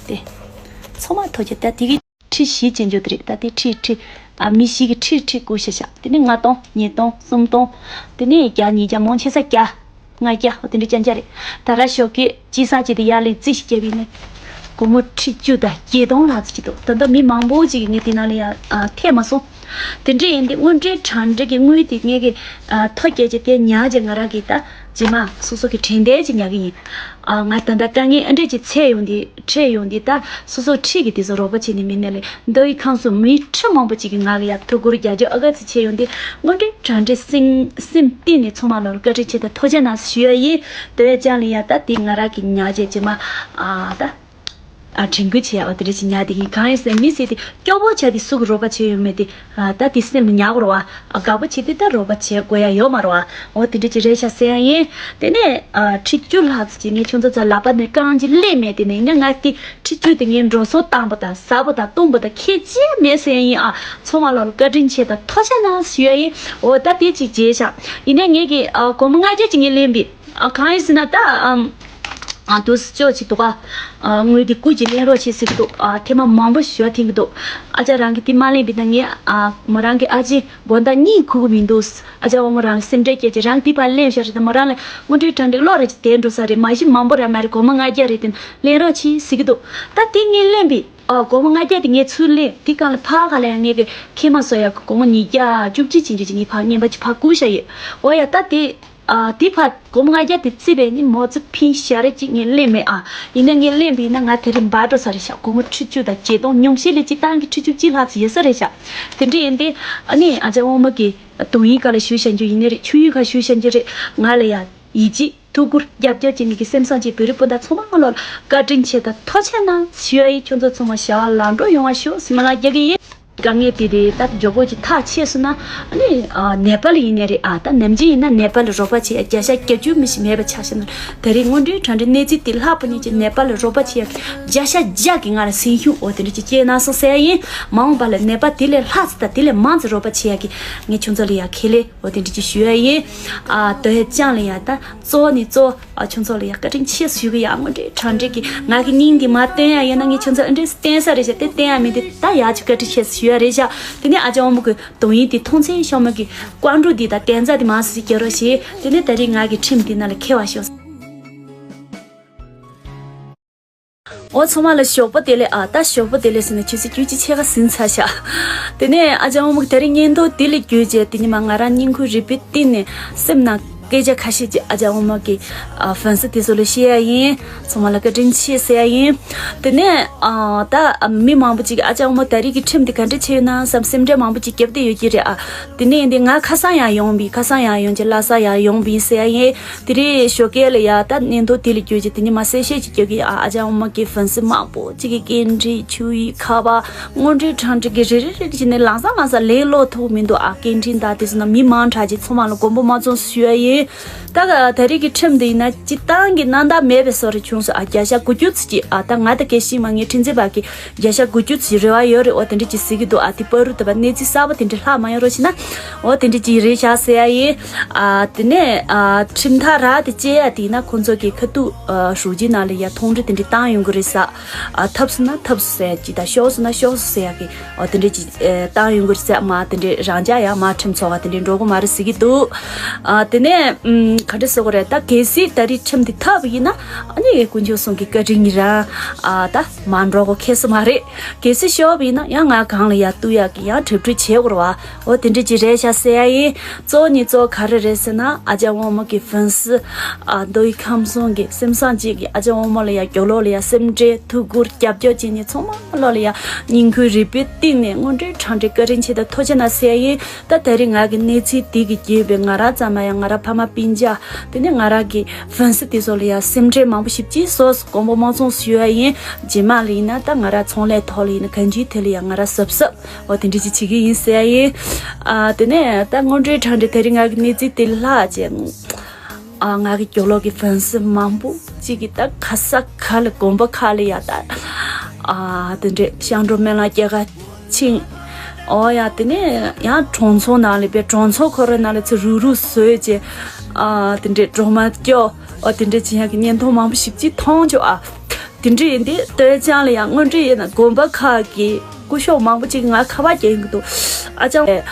དེ་ཚང་མ་ཐོ་རྒྱབ་ད་དེ་གི་ཁྲི་བཞི་ཅན་འཇོག་དེ་རེད། ད་དེ་ཁྲི་ཁྲི་ཨ་མི་བཞི་གི་ཁྲི་ཁྲི་བསྐུར་ཤ་ཤ། དེ་ནས་ལྔ་སྟོང་ཉིས་སྟོང་གསུམ་སྟོང་། དེ་ནས་བརྒྱ་ཉིས་བརྒྱ་མང་ཆེ་ས་བརྒྱ་ལྔ་བརྒྱ་འོ་དེ་འདྲ་ཅན་ཅན་རེད། ད་ར་ཞོགས་ཀས་སྤྱི་བསང་བྱས་ཏེ་ཡར་ལེན་རྩིས་ཤིག་བརྒྱབ་ཡིན་ན། སྒོར་མོ་ཁྲི་བཅུ་དང་བརྒྱད་སྟོང་ལྷག་ཙམ་ཅིག་འདུག་ད་ལྟ་མི་མང་པོ་ཅིག་གིས་ངས་དེ་ནང་ལ་ཡང་ཨ་ཐེ་མ་སོང་། དེ་འདྲ་ཡིན་དུས་དངུལ་འབྲེལ་དྲ་འབྲེལ་གྱི་དངུལ་དེ་ངས་གི་ཨ་ཐོ་བཀལ་བྱས་དེ་ཉར་བྱས་ང་རང་གིས་ད་རྗེས་མ་སོ་སོ་གི་དྲན་རྟེན་ཅིག་ཉར་གི་ཡིན། ཨ་ང་ད་ལྟ་དཀའ་ངལ་ཨ་འདྲས་ཅིག་འཕྲད་ཡོང་དུས་འཕྲད་ཡོང་དུས་ད་སོ་སོ་ཁྲིད་ཀྱི་དེ་ཚོ་རོགས་པ་བྱས་ནས་མི་སྣ་ལས་མདོ་ཡི་ཁང་སོ་མི་ཁྲི་མང་པོ་ཅིག་གིས་ང་ལ་ཡ་ཐུགས་ཁུར་རྒྱབ་སྐྱོར་ཨ་ག་ཚོད་བྱས་ཡོང་དུས་དངོས་འབྲེལ་དྲ་འབྲེལ་སེམས་སེམས་གཏིང་ནས་ཚང་མ་ལ་བཀའ་དྲིན་ཆེ་དང་ཐུགས་རྗེ་གནང་ཞུ་ཡ་ཡིན། དེ་བས་ཀྱང་ལ་ཡ་ད་དེ་ང་རང་གི་ཉར་བྱས་རྗེས་མ་ཨ་ད། ཨ་དྲན་སྐུལ་བྱེད་ཡ་འོ་དེ་འདྲ་ཞིག་ཉར་དེ་ཡིན། གང་ཡིན་ཟེར་མི་ཟེར་དེ་སྐྱོ་པོ་ཆགས་དེ་སུ་གི་རོགས་པ་བྱས་ཡོད་མེད་དེ་ཨ་ད་དེ་སེམས་ལ་ཉར་དགོས་རེད་བ། ཨ་དགའ་པོ་བྱས་དེ་ད་རོགས་པ་བྱེད་དགོས་ཡ་ཡོད་མ་རེད་བ། འོ་དེ་འདྲ་ཅིག་རེད་ཤག་ཟེར་ཡ་ཡིན། དེ་ནས་ཨ་ཁྲི་བཅུ་ལྷག་ཙམ་ཅིག་ངས་ཁྱོད་ཚོ་ཚོ་ལག་པ་ནས་རྐང་གཅིག་སླེབས་མེད། དེ་ནས་ཡིན་ན་ང་དེ་ཁྲི་བཅུ་དེ་ངས་འགྲོ་སོང་བཏང་པ་དང་ཟ་བ་དང་བཏུང་པ་དང་ཁྱད་ཅི་ཡང་མེད་ཟེར་ཡ་ཡིན། ཨ་ཚང་མ་ལ་བཀའ་དྲིན་ཆེ་དང་ཐུགས་རྗེ་གནང་ཞུ་ཡ་ཡིན། འོ་ད་དེ་ཅིག་བྱས་ཤག་ཡིན་ནའི་ངས་ཀྱི་ཨ་སྒོར་མོ་ལྔ་བརྒྱ་ཅིག་ངས་ལེན་པས། ཨ་གང་ཡིན་ཟེར་ན་ད་ཨམ། ཨ་དུས་ཅོག་ཅིག་འདུག་ག་ཨ་དངུལ་དེ་སྐུ་ཅིག་ལེན་རོགས་བྱེད་ཟེར་གི་འདུག་ཨ་ཐེངས་མ་མང་པོ་ཞུ་བ་འཐེན་གི་འདུག་ཨ་ཅག་རང་གིས་དེ་མ་ལེན་པས་ན་ངས་ཨ་མོ་རང་གི་ཨ་ཅེ་དགོང་དག་གཉིད་ཁུག་གི་མི་འདུག་ཨ་ཅག་འོ་མོ་རང་སེམས་ཁྲལ་སྐྱེས་ཀྱི་རང་དེ་ཕར་ལེན་ཤོག་རེད་དེ་མོ་རང་ལ་དངུལ་འབྲེལ་དྲ་འབྲེལ་གློག་རེ་ཅིག་དེ་འགྲོ་ས་རེད། མ་གཞི་མང་པོ་ར་མ་རེད། སྒོར་མོ་ལྔ་བརྒྱ་རེད་དེ་ལེན་རོགས་བྱེད་ཟེར་གི་འདུག་ད་དེ་ངས་ལེན་པས། ཨ་སྒོར་མོ་ལྔ་བརྒྱ་དེ་ངས་ཚུར་ལེན། དེ་གང་ལ་ཕར་ག་ལ་ཡང་ངས་གི་ཁྱེད་མ་སོ་ཡ་གི་སྒོར་མོ་ཉིས་བརྒྱ་བཅུ་གཅིག་ཅན་ཅིག་ངས་ཕར་རྔན་པ་ཅིག་ཕར་བསྐུར་བཞག་ཡོད། འོ་ཡ་ད་དེ། ཨ་དེ་ཕར་སྒོར་མོ་ལྔ་བརྒྱ་དེ་བརྩིས་པས་ནི་མོ་ཙི་ཕིན་ཞལ་རས་ཅིག་ངས་ལེན་མེད་ཨ། ཡིན་ན་ངས་ལེན་པས་ན་ང་དེ་རིང་འབར་འགྲོ་ས་རེད་ཤག་སྒོར་མོ་ཁྲི་བཅུ་དང་བརྒྱད་སྟོང་ཉུང་ཤས་ལས་སྤྱིར་བཏང་གི་ཁྲི་བཅུ་གཅིག་ལྷག་ཙམ་ཡོད་ས་རེད་ཤག་དེ་འདྲ་ཡིན་ཏེ། ཨ་ནི་ཨ་ཅག་དབང་མོ་གི་དོན་ཡིག་ག་ལ་ཞུ་བྱ་རྒྱུ་ཡིན་ནི་རེད། ཆུ་ཡིག་ག་ཞུ་བྱ་རྒྱུ་རེད། ང་ལ་ཡ་ཡིད་ཆེས་ཐུགས་ཁུར་རྒྱབ་སྐྱོར་བྱེད་མཁན་གྱི་སེམས་བཟང་ཅན་བོད་རིགས་སྤུན་ཟླ་ཚང་མ་ལ་བཀའ་དྲིན་ཆེ་དང་ཐུགས་རྗེ་གནང་ཞུ་ཡ་ཡིན། ཁྱོད་ཚོ་ཚང་མ་བྱ་བ་ལམ་འགྲོ་ཡོང་བ་ཤོག་ཟེར་མོ་ལགས་རྒྱག་གི་ཡིན། དཀའ་ངལ་དེ་རེད། ད་མགྱོགས་པོ་ཅིག་ཐག་ཆད་སོང་ན་ཨ་ནི་ཨ་ནེ་པཱལ་ཡིན་ནི་རེད་ཨ། ད་ནམ་རྒྱུན་ཡིན་ན་ནེ་པཱལ་རོགས་པ་བྱེད་ཡ་བརྒྱ་ཆ་བརྒྱད་ཅུ་མི་ཞིག་མེད་པ་ཆགས་ཤག་ན། ད་རེས་དངོས་འབྲེལ་དྲ་འབྲེལ་གནས་ཚུལ་དེ་ལྷག་པ་ནས་ཀྱི་ནེ་པཱལ་རོགས་པ་བྱེད་ཡ་བརྒྱ་ཆ་བརྒྱ་གི་ང་ལ་སེམས་ཤུགས་འོ་དེ་འདྲ་ཅིག་སྐྱེས་གནང་སོང་ཟེར་ཡ་ཡིན། མ་འོངས་པ་ལ་ནེ་པཱལ་དེ་ལས་ལྷག་ཙམ་དང་དེ་ལས་མང་ཙམ་རོགས་པ་བྱེད་ཡ་གི་ངས་ཁྱོད་ཚོ་ལ་ཡ་ཁས་ལེན་འོ་དེ་འདྲ་ཅིག་ཞུ་ཡ་ཡིན། ཨ་དོ་ཧེ་ཅང་ལ་ཡ་ད་གཙོ་བོ་ནས་གཙོ་བོ། ཨ་ཁྱོད་ཚོ་ལ་ཡང་བཀའ་དྲིན་ཆེ་ཞུ་གི་ཡ། དངོས་འབྲེལ་དྲ་འབྲེལ་གྱི་ང་གི་སྙིང་འདི་མ་བཏོན་ཡ་ཡིན་ན་ངས་ཁྱོད་ཚོ་ཨ་འདྲས་བསྟན་ས་རེད་ཤག་དེ་བསྟན་ཡ་མིན་དེ་ད་ཡག་ཅིག་བཀའ་དྲིན་ཆེ་ཞུ་ཡ་རེད་ཤག་དེ་ནས་ཨ་ཅག་དབང་མོ་གི་དོན་ཡིག་དེ་མཐོང་ཚེ་ཤོག་མོ་གི་བཀའ་འགྲོ་འདི་དང་གཏན་རྩ་དེ་མ་སི་སི་སྐྱེ་རོགས་ཞེས། དེ་ནས་ད་རེས་ང་གི་ཁྲིམས་འདི་ནང་ལ་འཁེལ་བ་ཤོག་འོ་ཚང་མ་ལ་ཞོགས་པ་བདེ་ལེགས་ཨ། ད་ཞོགས་པ་བདེ་ལེགས་ཟེར་ན་ཆུ་ཚོད་བཅུ་གཅིག་ཕྱེད་ཀ་ཟིན་ཚར་ཤག་དེ་ནས་ཨ་ཅག་དབང་མོ་གི་ད་རེས་བརྙན་ཐུང་འདི་ལས་བརྒྱུད་རྗེས་དེ་ཉི་མ་ང་རང་སྙིང་ཁུང་རུས་པའི་གཏིང་ནས་སེམས་ནང་སྐད་ཆ་ཁ་ཤས་ཅིག་ཨ་ཅག་དབང་མོ་གི་ཨ་ཧྥན་སི་དེ་ཚོ་ལ་བཤད་ཡ་ཡིན། ཚང་མ་ལ་བཀའ་དྲིན་ཆེ་ཟེར་ཡ་ཡིན། དེ་ནས་ཨ་ད་མི་མང་པོ་ཅིག་གིས་ཨ་ཅག་དབང་མོ་ད་རེས་ཀྱི་ཁྲིམས་དེ་ག་འདྲ་བྱས་ཡོད་ན་བསམ་སེམས་ཁྲལ་མང་པོ་ཅིག་བརྒྱབ་བསྡད་ཡོད་ཀྱི་རེད་ཨ། དེ་ནས་འདི་ང་ཁ་སང་ཡང་ཡོང་བས་ཁ་སང་ཡང་ཡོང་རྗེས་ལྷ་ས་ཡང་ཡོང་བས་ཟེར་ཡ་ཡིན། དེ་རེས་ཞོགས་ཀས་ལ་ཡ་ད་བརྙན་ཐུང་དེ་ལ་བརྒྱུད་རྗེས་དེ་ཉི་མ་གསལ་བཤད་ཅིག་རྒྱག་གི་ཡ། ཨ་ཅག་དབང་མོ་གི་ཧྥན་སི་མང་པོ་ཅིག་གིས་སྐད་འཕྲིན་ཆུ་ཡིག་ཁ་པར་དངོས་འབྲེལ་དྲ་འབྲེལ་གྱི་རེ་རེ་རེ་བྱས་ནས་ལམ་སང་ལམ་སང་ལན་སློག་ཐུབ་མི་འདུག་ཨ། སྐད་འཕྲིན་དང་དེ་ཚོ་ནང་མི་མང་དྲགས་རྗེས་ཚང་མ་ལ་མགོ་མ་ཚོམ་ཞུ་ཡ་ཡིན། ད་ག་ད་རེས་ཀྱི་ཁྲིམས་འདི་ཡིན་ན་སྤྱིར་བཏང་གི་རྣམ་དག་མེད་པའི་བཟོ་འདྲ་བྱུང་སོང་ཨ། བརྒྱ་ཆ་དགུ་བཅུ་ཙམ་ཅིག་ཨ། ད་ང་དང་སྐད་ཤེས་མ་ངའི་ཁྲིམས་འཛིན་པ་གིས་བརྒྱ་ཆ་དགུ་བཅུ་ཙམ་རེ་བ་ཡོད་རེད། འོ་དེ་འདྲ་ཅིག་ཟེར་གྱི་འདུག་ཨ། དེ་བར་དུ་དེ་བ་གནས་ཚུལ་གསར་པ་དེ་འདྲ་ལྷག་མ་ཡོང་རོགས་བྱས་ན། འོ་དེ་འདྲ་ཅིག་རེད་ཤག་ཟེར་ཡ་ཡིན། ཨ་དེ་ནས་ཨ་ཁྲིམས་ཐག་རག་དེ་བཅད་ཡ་དེ་ཡིན་ན་ཁོང་ཚོ་གི་ཁ་ཐུག་ཨ་ཧྲུའུ་ཅི་ནང་ལ་ཡ་མཐོང་གྲོལ་དེ་འདྲ་བཏང་ཡོང་གི་རེད་ས། ཨ་ཐབས་སུ་ན་ཐབས་སུ་ཟེར་ཡ་ཅིག་དང་ཤོག་སུ་ན་ཤོག་སུ་ཟེར་ཡ་གི་འོ་དེ་འདྲ་ཅིག་ཨེ་བཏང་ཡོང་གི་རེད་ས། མ་དེ་འདྲ་རང་འཇགས་ཡ་མ་ཁྲིམས་ཚོགས་པ་དེ་འདྲ་འགྲོ་གི་མ་རེད་ཟེར་གྱི་འདུག་ཨ་དེ་ནས་ཨམ་ག་འདྲ་ཟེར་དགོས་རེད། ད་གལ་སྲིད་ད་རེས་ཁྲིམས་དེ་ཐབས་ཡིན་ན་ཨ་ནི་དཀོན་མཆོག་གསུམ་གྱི་བཀའ་དྲིན་ཡིན་ར། ཨ་ད་མ་འགྲོ་གོ་ཁེལ་ས་མ་རེད། གལ་སྲིད་ཤོར་བ་ཡིན་ན་ཡང་ང་གང་ལ་ཡ་གཏུག་ཡག་གི་ཡང་གྲ་སྒྲིག་བྱེད་དགོས་རེད་བ། འོ་དེ་འདྲ་ཅིག་རེད་ཤག་ཟེར་ཡ་ཡིན། གཙོ་བོ་ནི་གཙོ་བོ་ག་རེ་རེད་ཟེར་ན་ཨ་ཅག་དབང་མོ་གི་ཧྥན་སི་ཨ་མདོ་དབུས་ཁམས་གསུམ་གི་སེམས་བཟང་ཅིག་གིས་ཨ་ཅག་དབང་མོ་ལ་ཡ་རྒྱབ་ལོགས་ལ་ཡ་སེམས་ཁྲལ་ཐུགས་ཁུར་རྒྱབ་སྐྱོར་བྱེད་མཁན་ཚང་མ་ལོགས་ལ་ཡ་སྙིང་ཁུང་རུས་པའི་གཏིང་ནས་དངོས་འབྲེལ་དྲང་འབྲེལ་བཀའ་དྲིན་ཆེ་དང་ཐུགས་རྗེ་གནང་ཟེར་ཡ་ཡིན། ད་ད་རེས་ང་གི་གནས་ཚུལ་འདི་གི་རྐྱེན་པས་ང་རང་ཙམ་མ་ཡང་ང་རང་ཕ་མ་སྤུན་ཀྱག་དེ་ནས་ང་རང་གི་ཧྥན་སི་དེ་ཚོ་ལ་ཡང་སེམས་ཁྲལ་མང་པོ་ཞེ་པོ་ཅིག་བཟོས་སོང་། དཀོན་པོ་དམངས་ཚོགས་སུ་ཡོད་ཡ་ཡིན། རྗེས་མ་ལ་ཡིན་ན་ད་ང་རང་ཚོང་ལས་ཐོག་ལ་ཡིན་ན་གང་ཅིའི་ཐད་ལ་ཡང་ང་རང་གཟབ་གཟབ་འོ་དེ་འདྲ་ཅིག་བྱེད་ཀྱི་ཡིན་ཟེར་ཡ་ཡིན། ཨ་དེ་ནས་ད་དངོས་འབྲེལ་དྲང་འབྲེལ་ད་རེས་ང་གི་གནས་ཚུལ་དེ་ལྷག་བྱས། ཨ་ང་གི་རྒྱབ་ལོགས་ཀྱི་ཧྥན་སི་མང་པོ་ཅིག་གིས་ད་ག་ས་ག་ལ་དགོན་པ་ཁག་ལ་ཡ་ད་ཨ་དེ་འདྲས་ཤིང་སྒྲོམ་སྨན་བླ་སྐྱེལ་ག་ཕྱིན། ཨོ་ཡ་དེ་ནས་ཡང་གྲོང་ཚོ་ནང་ལ་པའི་གྲོང་ཚོ་ཁོ་རའི་ནང་ལ་ཚུར་རུག་རུག་བཟོས་བྱས། ཨ་དེ་འདྲས་སྒྲོལ་མ་སྐྱོར། ཨོ་དེ་འདྲས་བྱེད་ཡག་གི་བརྙན་ཐུང་མང་པོ་ཞེ་པོ་ཅིག་མཐོང་བྱུང་ཨ། དེ་འདྲས་ཡིན་དུས་སྟོད་ལྗོངས་ལ་ཡང་དངོས་འབྲེལ་ཡིན་ན་དགོན་པ་ཁག་གི་སྐུ་ཞབས་མང་པོ་ཅིག་ང་ཁ་པར་རྒྱག་གི་འདུག་ཨ་ཅག་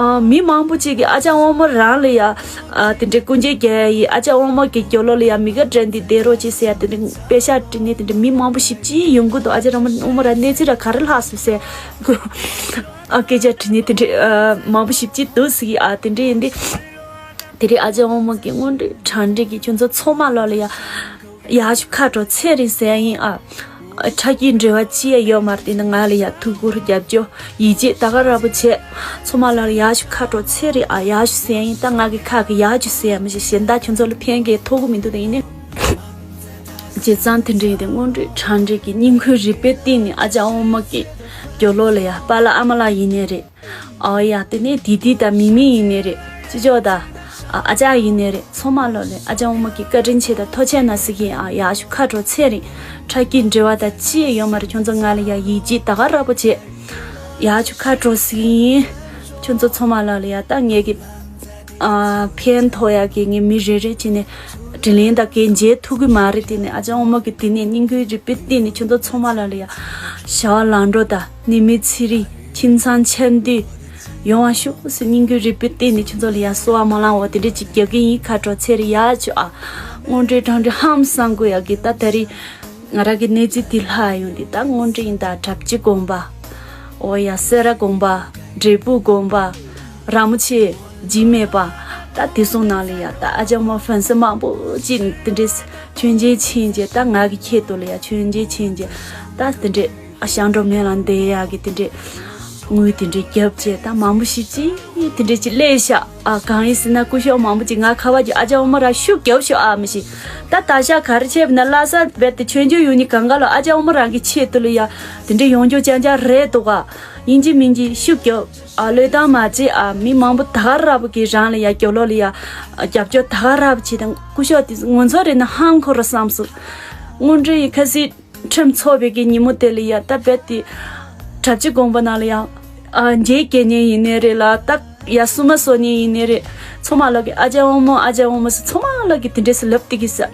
ཨ་མི་མང་པོ་ཅིག་གིས་ཨ་ཅག་དབང་མོ་རང་ལ་ཡ་ཨ་དེ་འདྲའི་སྐུ་མཇལ་རྒྱག་ཡ་ཡིན། ཨ་ཅག་དབང་མོ་གི་རྒྱབ་ལོགས་ལ་ཡ་མི་ག་འདྲ་འདི་བསྡད་རོགས་བྱེད་ཟེར་ཡ་དེ་འདྲ་པེ་ཤག་བྲིས་ནས་དེ་འདྲ་མི་མང་པོ་ཞེ་པོ་ཅིག་ཡོང་གི་འདུག་ཨ་ཅག་དབང་མོ་དབང་མོ་རང་གནས་ཚུལ་ར་ག་རེ་ལྷག་སོང་ཟེར་ཨ་སྐད་ཆ་དྲིས་ནས་དེ་འདྲ་ཨ་མང་པོ་ཞེ་པོ་ཅིག་འདུག་ཟེར་གི་ཨ་དེ་འདྲ་ཡིན་དུས་དེ་རིང་ཨ་ཅག་དབང་མོ་གི་དངོས་འབྲེལ་དྲང་འབྲེལ་གྱི་ཁྱོད་ཚོ་ཚང་མ་ལོགས་ལ་ཡ། ཡག་ཤོས་ཁ་དྲོ་ཚེ་རིང་ཟེར་ཡ་ཡིན་ཨ། ཁྲག་སྐྱེད་འབྲེལ་བ་ཅི་ཡང་ཡོད་མ་རེད། དེ་ནི་ང་ལ་ཡ་ཐུགས་ཁུར་རྒྱབ་སྐྱོར་ཡིད་ཆེས་ད་ག་ར་བོ་བྱས། ཚང་མ་ལ་ཡག་ཤོས་ཁ་དྲོ་ཚེ་རིང་ཨ། ཡག་ཤོས་ཟེར་ཡ་ཡིན། ད་ང་གི་ཁ་གི་ཡག་ཤོས་ཟེར་ཡ་མི་ཤེས། གཞན་དག་ཁྱོད་ཚོ་ལ་ཕན་གི་ཐོགས་གི་མི་འདུག་དེ་ཡིན་ནི། བྱས་ཙང་དེ་འདྲ་ཡིན་ཏེ་དངོས་འབྲེལ་དྲང་འབྲེལ་གྱི་སྙིང་ཁུང་རུས་པའི་གཏིང་ནས་ཨ་ཅག་དབང་མོ་གི་རྒྱབ་ལོགས་ལ་ཡ་པཱ་ལགས་ཨ་མ་ལགས་ཡིན་ནའི་རེད། ཨོ་ཡ་དེ་ནས་དིལ་དིལ་དང་མིག་མིག་ཡིན་ནའི་རེད། ཅི་ཅོག་དང་ཨ་ཅག་ཡིན་ནའི་རེད། ཚང་མ་ལོགས་ལ་ཨ་ཅག་དབང་མོ་གི་བཀའ་དྲིན་ཆེ་དང་ཐུགས་རྗེ་གནང་ཟེར་གྱི་ཨ། ཡག་ཤོས་ཁ་དྲོ་ཚེ་རིང་། ཁྲག་སྐྱེད་འབྲེལ་བ་དང་ཅི་ཡང་ཡོད་མ་རེད། ཁྱོད་ཚོ་ང་ལ་ཡ་ཡིད་ཆེས་ད་ག་ར་བོ་བྱས། ཡག་ཤོས་ཁ་དྲོ་ཟེར་གྱི་ཡིན། ཁྱོད་ཚོ་ཚང་མ་ལོགས་ལ་ཡ་ད་ངས་གི་ཨ་ཕན་ཐོགས་ཡག་གི་ངས་མི་རེ་རེ་བྱས་ནས་དྲིན་ལན་དང་གན་འཇལ་ཐུབ་གི་མ་རེད། དེ་ནས་ཨ་ཅག་དབང་མོ་གི་དེ་ནས་སྙིང་ཁུང་རུས་པའི་གཏིང་ནས་ཁྱོད་ཚོ་ཚང་མ་ལོགས་ལ་ཡ་བྱ་བ་ལམ་འགྲོ་དང་ནད་མེད་ཚེ་རིང་ཁྱིམ་ཚང་འཆམ་མཐུན་ཡོང་བ་ཤོག་ཟེར་སྙིང་ཁུང་རུས་པའི་གཏིང་ནས་ཁྱོད་ཚོ་ལ་ཡ་གསོལ་བ་སྨོན་ལམ་འོ་དེ་འདྲ་ཅིག་རྒྱག་གི་ཡིན། ཁ་དྲོ་ཚེ་རིང་ཡག་ཤོས་ཨ། དངོས་འབྲེལ་དྲང་འབྲེལ་ཧང་སང་དགོས་ཡག་གི་ད་ད་རེས་ང་རང་གི་གནས་ཚུལ་དེ་ལྷག་ཡོང་དུས་ད་དངོས་འབྲེལ་ཡིན་ད་གྲྭ་བཞི་དགོན་པ། འོ་ཡ་སེ་ར་དགོན་པ། འབྲས་སྤུངས་དགོན་པ། ར་མོ་ཆེ། འཇིགས་མེད་པ། ད་དེ་ཚོ་ནང་ལ་ཡ་ད་ཨ་ཅག་དབང་མོ་ཧྥན་སི་མང་པོ་ཅིག་དེ་འདྲས་མཆོད་མཇལ་ཕྱིན་རྗེས་ད་ང་གི་ཆེད་དུ་ལ་ཡ་མཆོད་མཇལ་ཕྱིན་རྗེས་ད་དེ་འདྲས་ཨ་ཞང་འགྲོ་མེད་ལ་འདས་ཡག་གི་དེ་འདྲས་དངུལ་དེ་འདྲས་རྒྱབ་བྱས་ད་མང་པོ་ཞིག་ཅིག་དེ་འདྲས་ཅིག་སླེབས་ཤག་ཨ་གང་ཡིན་ཟེར་ན་སྐུ་ཞབས་མང་པོ་ཅིག་ང་ཁ་བ་ཅིག་ཨ་ཅག་དབང་མོ་ར་ཤུགས་རྒྱབ་ཤོག་ཨ་མི་ཤེས། ད་ད་ཞག་ག་རེ་བྱས་པ་ན་ལྷ་ས་བེད་དེ་མཆོད་མཇལ་ཡོང་ནི་གང་ག་ལ་ཨ་ཅག་དབང་མོ་རང་གི་ཆེད་དུ་ལ་ཡ་དེ་འདྲས་ཡོང་རྒྱུ་ཅང་ཅང་རེད་འདུག་ག་ཡིན་གཅིག་མིན་གཅིག་ཤུགས་རྒྱོབ། ཨ་བློས་བཏང་མ་བྱེད་ཨ། མི་མང་པོ་ད་ག་ར་བ་གི་རང་ལ་ཡ་རྒྱབ་ལོགས་ལ་ཡ་རྒྱབ་སྐྱོར་ད་ག་ར་བ་བྱེད་དང་སྐུ་ཞབས་དེ་ངོ་ཚ་རེད་ན་ཧང་ཁོ་ར་བསམ་སོང་། དངོས་འབྲེལ་ཡི་ཁ་སྲིད་ཁྲིམས་ཚོགས་པའི་གི་ཉིན་མོ་དེ་ལ་ཡ་ད་རྦད་དེ་གྲྭ་བཞི་དགོན་པ་ནང་ལ་ཡ་ཨ་མཇལ་སྐྱེལ་མཁན་ཡིན་ནའི་རེད་ལ་ད་ཡ་བསུ་མ་གསོལ་མཁན་ཡིན་ནའི་རེད། ཚང་མ་ལོག་གི་ཨ་ཅག་དབང་མོ་ཨ་ཅག་དབང་མོ་ཟེར་ཚང་མ་ལོག་གི་དེ་འདྲས་སུ་ལབ་དེ་གི་ས།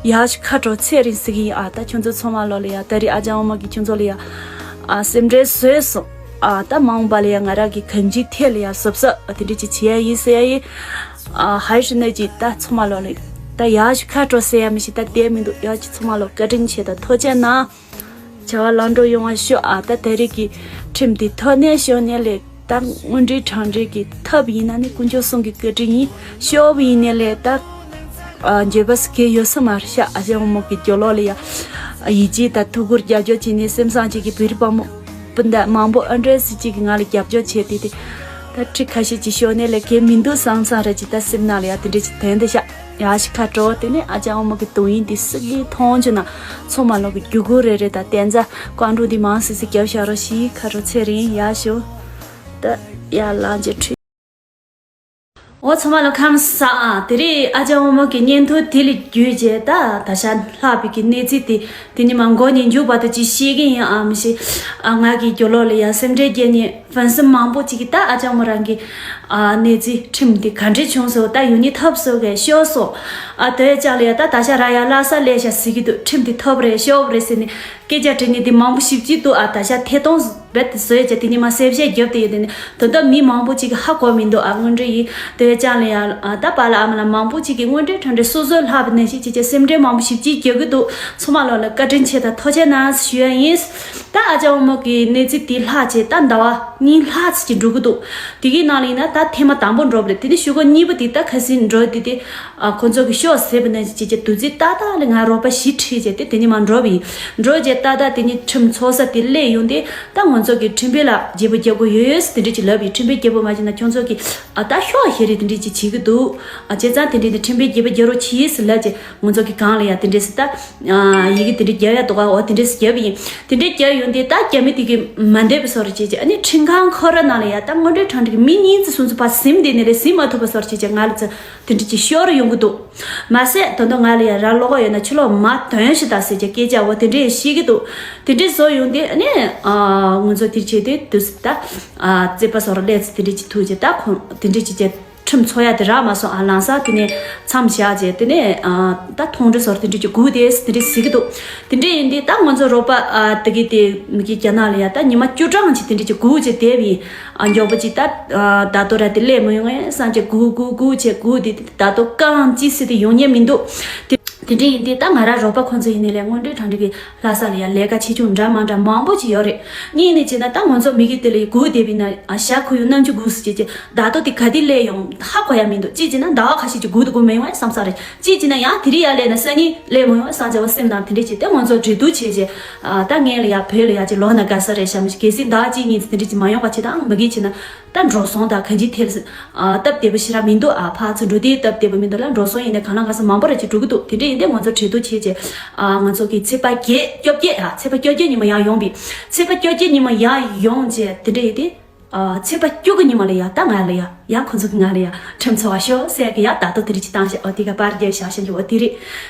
ཡག་ཤོས་ཁ་དྲོ་ཚེ་རིང་ཟེར་གི་ཡིན་ཨ། ད་ཁྱོད་ཚོ་ཚང་མ་ལོག་ལ་ཡ་ད་རེས་ཨ་ཅག་དབང་མོ་གིས་ཁྱོད་ཚོ་ལ་ཡ་ཨ་སེམས་ཁྲལ་བཟོས་སོང་ཨ། ད་མ་འོངས་པ་ལ་ཡ་ང་རང་གི་གང་ཅིའི་ཐད་ལ་ཡ་གཟབ་གཟབ་ཨ་དེ་འདྲ་ཅིག་བྱེད་ཡ་ཡིན་ཟེར་ཡ་ཡིན་ཨ། ཧའི་ཧྲི་ནེ་ཅིག་ད་ཚང་མ་ལོག་ལ་ད་ཡག་ཤོས་ཁ་དྲོ་ཟེར་ཡ་མི་ཤེས། ད་དེ་མི་འདུག་ཡག་ཅིག་ཚང་མ་ལོག་བཀའ་དྲིན་ཆེ་དང་ཐུགས་རྗེ་གནང་། བྱ་བ་ལམ་འགྲོ་ཡོང་བ་ཤོག་ཨ། ད་ད་རེས་ཀྱི་ཁྲིམས་འདི་ཐོག་ནས་ཤོར་ནས་ལས། ད་དངོས་འབྲེལ་དྲང་འབྲེལ་གྱི་ཐབས་ཡིན་ན་ནི་དཀོན་མཆོག་གསུམ་གྱི་བཀའ་དྲིན་ཡིན། ཤོར་བ་ཡིན་ནའི་ལས་ད། ཨ་འགྱོད་པ་སྐྱེ་ཡོད་ས་མ་རེད་ཤག་ཨ་ཅག་དབང་མོ་གི་རྒྱབ་ལོགས་ལ་ཡ། ཡིད་ཆེས་དང་ཐུགས་ཁུར་རྒྱབ་སྐྱོར་བྱས་ནས་སེམས་བཟང་ཅིག་གི་བོད་རིགས་དཔའ་མོ་སྤུན་ཟླ་མང་པོ་ཨ་འདྲས་སེ་ཅིག་གིས་ང་ལ་རྒྱབ་སྐྱོར་བྱས་ཏེ་དེ། ད་ཁྲི་ཁ་ཤས་ཅིག་ཤོར་ནས་ལས་གལ་མི་འདུག་བསམ་བསམ་ར་ཅིག་ད་སེམས་ནང་ལ་ཡ་དེ་འདྲས་ཅིག་དོན་དེ་ཤག་ཡག་ཤོས་ཁ་དྲོ། དེ་ནས་ཨ་ཅག་དབང་མོ་གི་དོན་ཡིན་དེ་སྲིད་ལས་མཐོང་བྱུང་ན་ཚང་མ་ལོག་གི་རྒྱུ་གུ་རེ་རེ་དང་བསྟན་རྩ་བཀའ་འགྲོ་འདི་མང་སེ་སེ་རྒྱབ་བཞག་རོགས་ཞེས་ཁ་དྲོ་ཚེ་རིང་ཡག་ཤོས། ད་ཡ་ལང་རྗེས་ཁྲུས། ཨོ་ཚང་མ་ལ་ཁམས་བཟང་། ཨ་དེ་རིང་ཨ་ཅག་དབང་མོ་གི་བརྙན་ཐུང་དེ་ལས་བརྒྱུད་རྗེས་ད་ད་ཆ་ལྷག་པའི་གི་གནས་ཚུལ་དེ་དེ་ཉི་མ་མགོ་ནས་མཇུག་བར་དུ་ཅིག་ཤེས་ཀྱི་ཡིན། ཨ་མི་ཤེས། ཨ་ང་གི་རྒྱུ་ལོག་ལ་ཡང་སེམས་ཁྲལ་བརྒྱབ་ནས་ཕན་སེམས་མང་པོ་ཅིག་གིས་ད་ཨ་ཅག་དབང་མོ་རང་གི་ཨ་གནས་ཚུལ་ཁྲིམས་དེ་ག་འདྲས་བྱུང་སོང་། ད་ཡོང་ནི་ཐབས་སོགས་གས་ཤོག་སོ། ཨ་དོའི་ཅག་ལ་ཡང་ད་ད་ཆ་ར་ཡང་ལྷ་ས་ལས་ཤ་ཟི་གི་འདུག་ཁྲིམས་དེ་ཐོབ་རེད་ཤོབ་རེད་ཟེར་ནས་སྐད་ཆ་དྲིས་ནས་དེ་མང་པོ་ཞིབ་ཅིག་འདུག་ཨ་ད་ཆ་ཐད་གཏོང་རྦད་དེ་བཟོས་བྱས་དེ་ཉི་མ་གསལ་བཤད་རྒྱབ་དེ་ཡོད། དེ་ནི་དོན་དག་མི་མང་པོ་ཅིག་གིས་ཧ་གོ་མི་འདུག་ཨ་དངོས་འབྲེལ་ཡིན་དེ་ཅང་ལ་ཡང་ཨ་ད་པཱ་ལགས་ཨ་མ་ལགས་མང་པོ་ཅིག་གིས་དངོས་འབྲེལ་དྲང་འབྲེལ་སོ་སོའི་ལྷག་པའི་ནང་བཞིན་བྱས་བྱས་སེམས་ཁྲལ་མང་པོ་ཞིབ་ཅིག་རྒྱག་གི་འདུག་ཚང་མ་ལོག་ལ་བཀའ་དྲིན་ཆེ་དང་ཐུགས་རྗེ་གནང་ཞུ་ཡ་ཡིན། ད་ཨ་ཅག་དབང་མོ་གི་གནས་ཚུལ་དེ་ལྷག་བྱས་ད་ཟླ་བ་གཉིས་ལྷག་ཙམ་ཅིག་འགྲོ་གི་འདུག་དེ་གའི་ནང་ལ་ཡིན་ན་ད་ཐེངས་མ་དང་པོ་འགྲོ་བ་རེད། དེ་ནི་ཞུ་སྒོ་གཉིས་པ་དེ་ད་ཁ་སང་འགྲོ་དེ་དེ་ཨ་ཁོ་ཚོ་གི་ཤོག་ཟེར་བ་ནང་བཞིན་བྱས་བྱས་དུས་ཚོད་ཏག་ཏག་ལ་ང་རོགས་པ་བཞི་ཁྲིད་བྱས་ཏེ་དེ་ནི་མ་འགྲོ་བ་ཡིན། འགྲོ་བྱས་ཏག་ཏག་དེ་ནི་ཁྲིམས་འཚོགས་ས་དེ་སླེབས་ཡོང་དེ་ད་ང་ཚོ་གི་ཁྲིམས་དཔོན་ལ་བརྗེ་པོ་རྒྱབ་དགོས་ཡོད་ཡོད་དེ་འདྲས་ཅིག་ལབ་ཡིན། ཁྲིམས་དཔོན་བརྗེ་པོ་མ་བྱས་ན་ཁྱོད་ཚོ་གི་ཨ་ད་ཤོག་ཤེས་རེད་དེ་འདྲས་ཅིག་བྱེད་ཀྱི་འདུག་ཨ་བྱས་ཙང་དེ་འདྲས་དེ་ཁྲིམས་དཔོན་བརྗེ་པོ་རྒྱབ་རོགས་གྱིས་ཟེར་ལབ་བྱས་ང་ཚོ་གི་སྒང་ལ་ཡ་དེ་འདྲས་སེ་ད་ཨ་ཡི་གེ་དེ་འདྲས་རྒྱབ་ཡ་འདུག་ག་འོ་དེ་འདྲས་སེ་རྒྱབ་ཡིན། དེ་འདྲས་རྒྱབ་ཡོང་དེ་ད་རྒྱ་མི་དེ་གི་མ་འདེབས་པ་སོར་བྱས་བྱས་ཨ་ནི་ཁྲིམས་ཁང་ཁོ་ར་ནང་ལ་ཡ་ད་དངོས་འབྲེལ་དྲང་འབྲེལ་གི་མི་གཉིས་ཙམ་སུམ་ཅུ་ཕར་ཟིན་དེ་ནས་རེད་ཟིན་མ་ཐུབ་པ་སོར་བྱས་བྱས་ང་ལ་ཚོ་དེ་འདྲ་ཅིག་ཤོར་ཡོང་གི་འདུག་མ་ཟད་དོན་དུ་ང་ལ་ཡང་ར་ལོག་ཡོད་ན་ཕྱི་ལོགས་མ་དོན་ཞིག་ད་ཟེར་གྱི་སྐད་ཆ་འོ་དེ་འདྲས་ཤེས་ཀྱི་འདུག་དེ་འདྲས་བཟོ་ཡོང་དུས་ཨ་ནི་ཨ་ང་ཚོ་དེར་བྱས་དུས་དུས་སུ་ད་ཨ་རྩོད་པ་སོར་ལས་ཚེ་དེ་འདྲས་ཅིག་ཐུག་རྗེས་ད་ཁོང་དེ་འདྲས་ཅིག་བྱས་ཁྲིམས་འཚོགས་ཡ་དེ་རག་མ་སོང་། ཨ་ལང་ས་དེ་ནས་མཚམས་བཞག་རྗེས་དེ་ནས་ཨ་ད་མཐོང་གྲོལ་སོར་དེ་འདྲས་ཅིག་སྒུག་དེ་དེ་འདྲས་ཟེར་གྱི་འདུག་དེ་འདྲས་ཡིན་དུས་ད་ང་ཚོ་རོགས་པ་ཨ་དེ་གི་དེ་མི་གི་རྒྱ་ནག་ལ་ཡ་ད་ཉི་མ་བཅུ་གྲངས་ཅིག་དེ་འདྲས་ཅིག་སྒུག་རྗེས་བསྡད་པ་ཡིན། ཨ་མགྱོགས་པོ་ཅིག་ད་ཨ་ད་དུང་ར་དེ་སླེབས་མི་ཡོང་ངས་བསམ་གྱི་སྒུག་སྒུག་སྒུག་བྱས་སྒུག་དེ་ད་དུང་རྐང་གཅིག་སྲིད་དེ་ཡོང་ཉན་མི་འདུག་དེ་དེ་འདྲ་ཡིན་དུས་ད་ང་རང་རོགས་པ་ཁོང་ཚོ་ཡིན་ནའི་ལས་དངོས་འབྲེལ་དྲང་འབྲེལ་གྱི་ལྷ་ས་ལ་ཡ་ལས་ཀ་ཆེ་ཆུང་འདྲ་མ་འདྲ་མང་པོ་ཅིག་ཡོད་རེད། གཉིས་ནས་བྱས་ན་ད་ང་ཚོ་མི་གི་དེ་ལ་སྒུག་བསྡད་པ་ཡིན་ན་ཨ་ཞག་ཁོ་ཡོང་རྣམ་འགྱུར་སྒུག་སྲིད་ཅེས་ཅེས་ད་དུང་དེ་ག་དུས་སླེབས་ཡོང་ཧ་གོ་ཡ་མི་འདུག་གཅིག་བྱས་ན་ཟླ་བ་ཁ་ཤས་ཅིག་སྒུག་དུ་སྒུག་མི་ཡོང་ངས་བསམ་ས་རེད། གཅིག་བྱས་ན་ཡང་དེ་རིང་ཡར་སླེབས་ན་སང་ཉིན་སླེབས་མི་ཡོང་བསམ་བྱ་བ་སེམས་ནང་དེ་འདྲས་བྱས་ཏེ་ང་ཚོ་འབྲེལ་གཏུག་བྱས་རྗེས་ཨ་ད་ངས་ལ་ཡ་བོད་ལ་ཡ་ཅིག་ལོག་ན་དགའ་ས་རེད་ཤག་མི་གལ་སྲིད་ཟླ་བ་གཅིག་གཉིས་ཙམ་དེ་འདྲས་ཅིག་མ་ཡོང་བ་བྱས་ད་ཨང་མ་གི་བྱས་ན། ད་འགྲོ་སོང་དང་གང་ཅིའི་ཐད་ལ་ཨ་སྟབས་བདེ་པོ་ཞེ་དྲག་མི་འདུག་ཨ་ཕར་ཚུར་འགྲོ་དུས་སྟབས་བདེ་པོ་མི་འདུག་ལ་འགྲོ་སོང་ཡིན་ནའི་གང་ལ་གང་ས་མང་པོ་ར་ཅིག་འགྲོ་གི་འདུག་དེ་འདྲ་ཡིན་དུས་ང་ཚོ་གྲོས་བསྡུར་བྱས་རྗེས་ཨ་ང་ཚོ་གི་ཚེས་པ་བརྒྱད་བཅོ་བརྒྱད་ཨ་ཚེས་པ་བཅོ་བརྒྱད་ཉིན་མོ་ཡར་ཡོང་བས་ཚེས་པ་བཅོ་བརྒྱད་ཉིན་མོ་ཡར་ཡོང་རྗེས་དེ་འདྲ་ཡིན་དུས་ཨ་ཚེས་པ་བཅུ་དགུ་ཉིན་མོ་ལ་ཡ་ད་ང་ལ་ཡ་ཡང་ཁོ་ཚོ་གི་ང་ལ་ཡ་ཁྲིམས་ཚོགས་པ་ཤོག་ཟེར་གི་ཡ་ད་དུང་དེ་འདྲ་ཅིག་བཏང་ཤག་ཨོ་དེ་ག་པར་རྒྱབ་བཞག་ཤག་འདུག་ཨོ་དེ་རེད།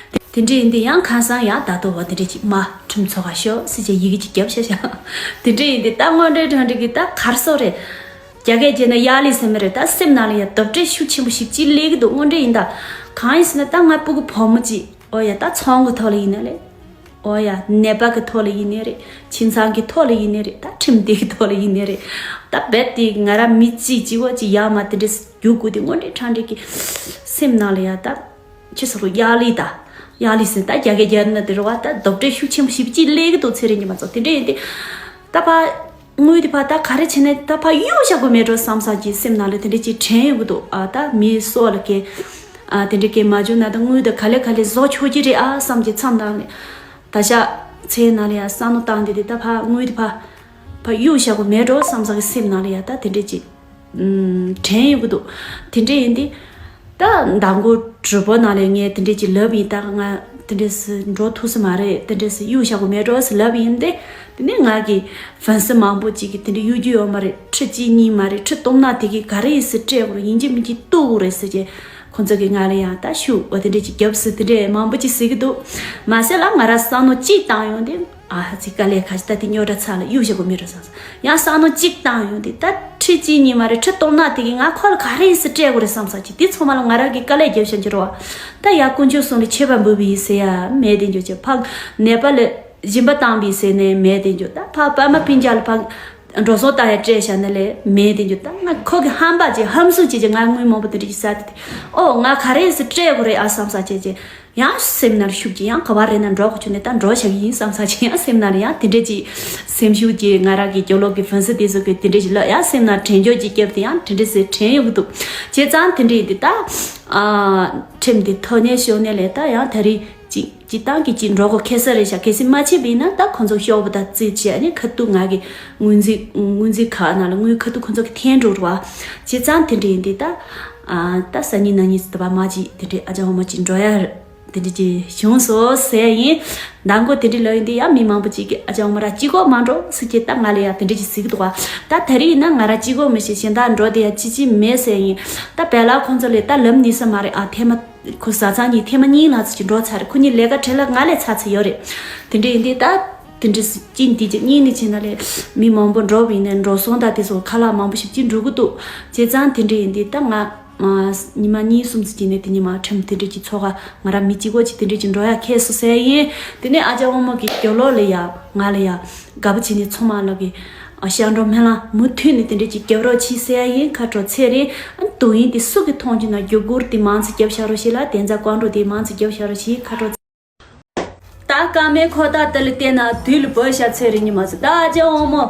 དེ་འདྲ་ཡིན་དུས་ཡང་ཁ་སང་ཡང་ད་དུང་འོ་དེ་འདྲ་ཅིག་མ་ཁྲིམས་ཚོགས་པ་ཤོག་ཟེར་གྱི་ཡི་གེ་ཅིག་བརྒྱབ་ཤག་ཤག་དེ་འདྲ་ཡིན་དུས་ད་དངོས་འབྲེལ་དྲང་འབྲེལ་གི་ད་གར་སོགས་རེད། རྒྱ་སྐད་བརྗོད་ན་ཡ་ལི་ཟེར་མི་རེད། ད་སེམས་ནང་ལ་ཡ་དོགས་འདྲི་ཤུགས་ཆེན་པོ་ཞིག་ཅིག་སླེབས་ཀྱི་འདུག་དངོས་འབྲེལ་ཡིན་ད། གང་ཡིན་ཟེར་ན་ད་ང་སྤུ་གུ་བུ་མོ་ཅིག་ཨོ་ཡ་ད་ཚོང་གི་ཐོག་ལ་ཡིན་ནའི་རེད། ཨོ་ཡ་ནད་པ་གི་ཐོག་ལ་ཡིན་ནའི་རེད། ཁྱིམ་ཚང་གི་ཐོག་ལ་ཡིན་ནའི་རེད། ད་ཁྲིམས་སྡེ་གི་ཐོག་ལ་ཡིན་ནའི་རེད། ད་རྦད་དེ་ང་རང་མི་གཅིག་གཅིག་པོ་ཅིག་ཡར་མར་དེ་འདྲས་རྒྱུག་དགོས་དེ་དངོས་འབྲེལ་དྲང་འབྲེལ་གི་སེམས་ནང་ལ་ཡ་ད། ཅི་ཟེར་རོ་ཡ་ལི་ད། ཡ་ལི་ཟེར་ད་རྒྱ་སྐད་རྒྱབ་ན་དེ་རེད་བ། ད་དོགས་འདྲི་ཤུགས་ཆེན་པོ་ཞེ་པོ་ཅིག་སླེབས་ཀྱི་འདུག་ཚེ་རིང་ཉི་མ་ཚོ་དེ་འདྲ་ཡིན་དུས། ད་ཕར་དངུལ་དེ་ཕར་ད་ག་རེ་བྱས་ནས་ད་ཕར་གཡུག་བཞག་དགོས་མེད་འགྲོ་བསམ་བསམ་གྱི་སེམས་ནང་ལ་དེ་འདྲ་ཅིག་དྲན་ཡོང་གི་འདུག་ཨ་ད་མི་སྲོག་ལ་གས། ཨ་དེ་འདྲ་གས་མ་བྱུང་ན་ད་དངུལ་དེ་ག་ལེ་ག་ལེ་བཟོ་ཆོག་གི་རེད་ཨ་བསམ་གྱི་མཚམས་ནང་ལ། ད་ཞག་ཚེ་ནང་ལ་ཡ་བསམ་བློ་བཏང་དེ་དེ་ད་ཕར་དངུལ་དེ་ཕར་ཕར་གཡུག་བཞག་དགོས་མེད་འགྲོ་བསམ་བསམ་གྱི་སེམས་ནང་ལ་ཡ་ད་དེ་འདྲ་ཅིག་དྲན་ཡོང་གི་འདུག་དེ་འདྲ་ཡིན་དུས། ད་མདང་དགོང་གྲོགས་པོ་ནང་ལ་ངས་དེ་འདྲ་ཅིག་ལབ་ཡིན། ད་ང་དེ་འདྲ་སེ་འགྲོ་ཐུབ་ས་མ་རེད། དེ་འདྲ་སེ་གཡུག་བཞག་དགོས་མེད་འགྲོ་སེ་ལབ་ཡིན་ཏེ། དེ་ནས་ང་གི་ཧྥན་སི་མང་པོ་ཅིག་གིས་དེ་འདྲ་གཡུག་རྒྱུ་ཡོད་མ་རེད། ཁྲི་གཅིག་གཉིས་མ་རེད། ཁྲི་སྟོང་ན་དེ་གིས་ག་རེ་ཡིན་སེ་སྤྲད་དགོས་རེད། ཡིན་གཅིག་མིན་གཅིག་གཏུག་དགོས་རེད་ཟེར་གྱི་ཁོང་ཚོ་གིས་ང་ལ་ཡང་ད་ཤུགས་འོ་དེ་འདྲ་ཅིག་རྒྱབ་སེ་དེ་འདྲ་མང་པོ་ཅིག་ཟེར་གི་འདུག་མ་ཟད་ལ་ང་ར་བསམ་བློ་གཅིག་བཏང་ཡོང་དུས། ཨ་ཧ་ཙི་དཀའ་ལས་ཁག་ཅིག་ད་དེ་རྙོག་དྲ་ཚ་ལ་གཡུག་བཞག་དགོས་མེད་འགྲོ་བསམ་སོང་། ཡང་བསམ་མནོ་གཅིག་བཏང་ཡོང་དུས་ད་ཁྲི་གཅིག་གཉིས་མ་རེད། ཁྲི་སྟོང་ན་དེ་གིས་ང་ཁོ་ལ་ག་རེ་ཡིན་སེ་སྤྲད་དགོས་རེད་བསམ་ས་ཅིག་དེ་ཚང་མ་ལ་ང་རང་གིས་དཀའ་ལས་རྒྱབ་བཞག་རྒྱུ་རེད་བ། ད་ཡ་དཀོན་མཆོག་གསུམ་ལ་མཆོད་པ་འབུལ་བ་ཡིན་ཟེར་ཡ་མེད་དེ་འགྱོ་ཅེ། ཕ་ནད་པ་ལ་སྦྱིན་པ་བཏང་བ་ཡིན་ཟེར་ནས་མེད་དེ་འགྱོ། ད་ཕ་པདྨ་སྤུན་ཀྱག་ལ་ཕ་འགྲོ་སོང་བཏང་ཡ་སྤྲད་བཞག་ན་ལས་མེད་དེ་འགྱོ། ད་ང་ཁོ་གི་ཧམ་པ་ཅིག་ཧམ་སུ་ཅིག་ཅིག་ང་དངུལ་མང་པོ་དེ་འདྲ་ཅིག་ཟ་དེ་དེ་ཨོ་ང་ག་རེ་ཡིན་སེ་སྤྲད་དགོས་རེད་ཨ་བསམ་ས་ཅིག་ཅིག་ཡང་སེམས་ནང་ཤུགས་ཀྱིས་ཡང་ག་བ་རེད་ན་འགྲོ་གི་ཆུ་ནས་ད་འགྲོ་བཞག་གི་ཡིན་བསམ་ས་ཅིག་ཡང་སེམས་ནང་ལ་ཡང་དེ་འདྲས་ཀྱི་སེམས་ཤུགས་ཀྱིས་ང་རང་གི་རྒྱབ་ལོགས་ཀྱི་ཧྥན་སི་དེ་ཚོ་གི་དེ་འདྲས་ཀྱི་ལ་ཡང་སེམས་ནང་དྲན་འཇོག་ཅིག་བརྒྱབ་དེ་ཡང་དེ་འདྲས་སེ་དྲན་ཡོང་གི་འདུག་བྱས་ཙང་དེ་འདྲས་དེ་ད་ཨ་ཁྲིམས་དེ་ཐོག་ནས་ཤོར་ནས་ལས་ད་ཡང་ད་རེས་ཅིག་སྤྱི་བཏང་གི་ཅིག་འགྲོ་གི་ཁེ་ས་རེད་ཤག་གལ་སྲིད་མ་བྱས་པ་ཡིན་ན་ད་ཁོང་ཚོ་ཤོག་བུ་ད་རྩིས་བྱས་ནས་ཁ་ཐུག་ང་གི་དངུལ་རྩིས་དངུལ་རྩིས་ཁང་ནང་ལ་དངུལ་ཁ་ཐུག་ཁོང་ཚོ་གི་འཐེན་འགྲོ་རུ་བ། བྱས་ཙང་དེ་འདྲས་ཡིན་དེ་ད་ཨ་ད་སང་ཉིན་གནངས་ཉིན་ཟེར་ད་བ་མ་ཅིག་དེ་འདྲས་ཨ་ཅག་འོ་མ་ཅིག་འགྲོ་ཡ་རེད། དེ་འདྲ་ཅིག་བྱུང་སོང་ཟེར་ཡིན། མདང་དགོང་དེ་འདྲ་ལབ་ཡིན་དུས་ཡང་མི་མང་པོ་ཅིག་གིས་ཨ་ཅག་འོག་མ་ར་གཅིག་གོ་མ་འགྲོ་ཟེར་གྱི་ད་ང་ལ་ཡ་དེ་འདྲ་ཅིག་ཟེར་གི་འདུག་བ། ད་དེ་རིང་ཡིན་ན་ང་ར་གཅིག་གོ་མི་ཤེས་གཞན་དག་འགྲོ་དེ་ཡ་ཅི་ཅི་མེད་ཟེར་ཡིན། ད་བལ་ལ་ཁོང་ཚོ་ལས་ད་ལམ་ནུས་ས་མ་རེད་ཨ། ཐེངས་མ་ཁོ་བཟའ་ཚང་གཉིས་ཐེངས་མ་གཉིས་ལྷག་ཙམ་ཅིག་འགྲོ་ཚར་རེད། ཁོ་གཉིས་ལས་ཀ་བྲེལ་ལ་ང་ལས་ཚ་ཚ་ཡོད་རེད། དེ་འདྲ་ཡིན་དུས་ད་དེ་འདྲ་ཅིག་འདི་ཅིག་གཉིས་ནས་བྱས་ན་ལས་མི་མང་པོ་འགྲོ་བ་ཡིན་ན་འགྲོ་སོང་དང་དེ་ཚོ་ཁ་ལག་མང་པོ་ཞིག་ཅིག་འགྲོ་གི་འདུག་བྱས་ཙང་དེ་འདྲ་ཡིན་དུས་ད་ང་། ཉི་མ་གཉིས་གསུམ་ཙམ་གྱི་ནས་དེ་ཉི་མ་ཁྲིམས་དེ་འདྲ་གྱི་ཚོགས་ཁ་ང་རང་མི་གཅིག་པོ་གཅིག་དེ་འདྲ་གྱི་འགྲོ་ཡ་ཁེལ་སོང་ཟེར་ཡིན། དེ་ནས་ཨ་ཅག་དབང་མོ་གི་རྒྱབ་ལོགས་ལ་ཡ་ང་ལ་ཡ་དགའ་པོ་བྱས་ནས་ཚང་མ་ལ་གི་ཤག་འགྲོ་སྨོན་ལམ་མུ་མཐུད་ནས་དེ་འདྲ་གྱི་རྒྱབ་རོགས་གྱིས་ཟེར་ཡ་ཡིན། ཁ་དྲོ་ཚེ་རིང་། དུ་ཡིན་དེ་སུ་གི་མཐོང་རྒྱུ་ན་རྒྱུ་སྒུར་དེ་མང་ཙམ་རྒྱབ་བཞག་རོགས་ཞེས་ལ་དེ་ཚ་བཀའ་འགྲོ་དེ་མང་ཙམ་རྒྱབ་བཞག་རོགས་ཞེས་ཁ་དྲོ། ད་སྐར་མའི་འཁོར་ཐག་དེ་ལ་བལྟས་ན་དུས་ལ་བབས་ཤག་ཚེ་རིང་ཉི་མ་ཚོ། ད་ཨ་ཅག་དབང་མོ་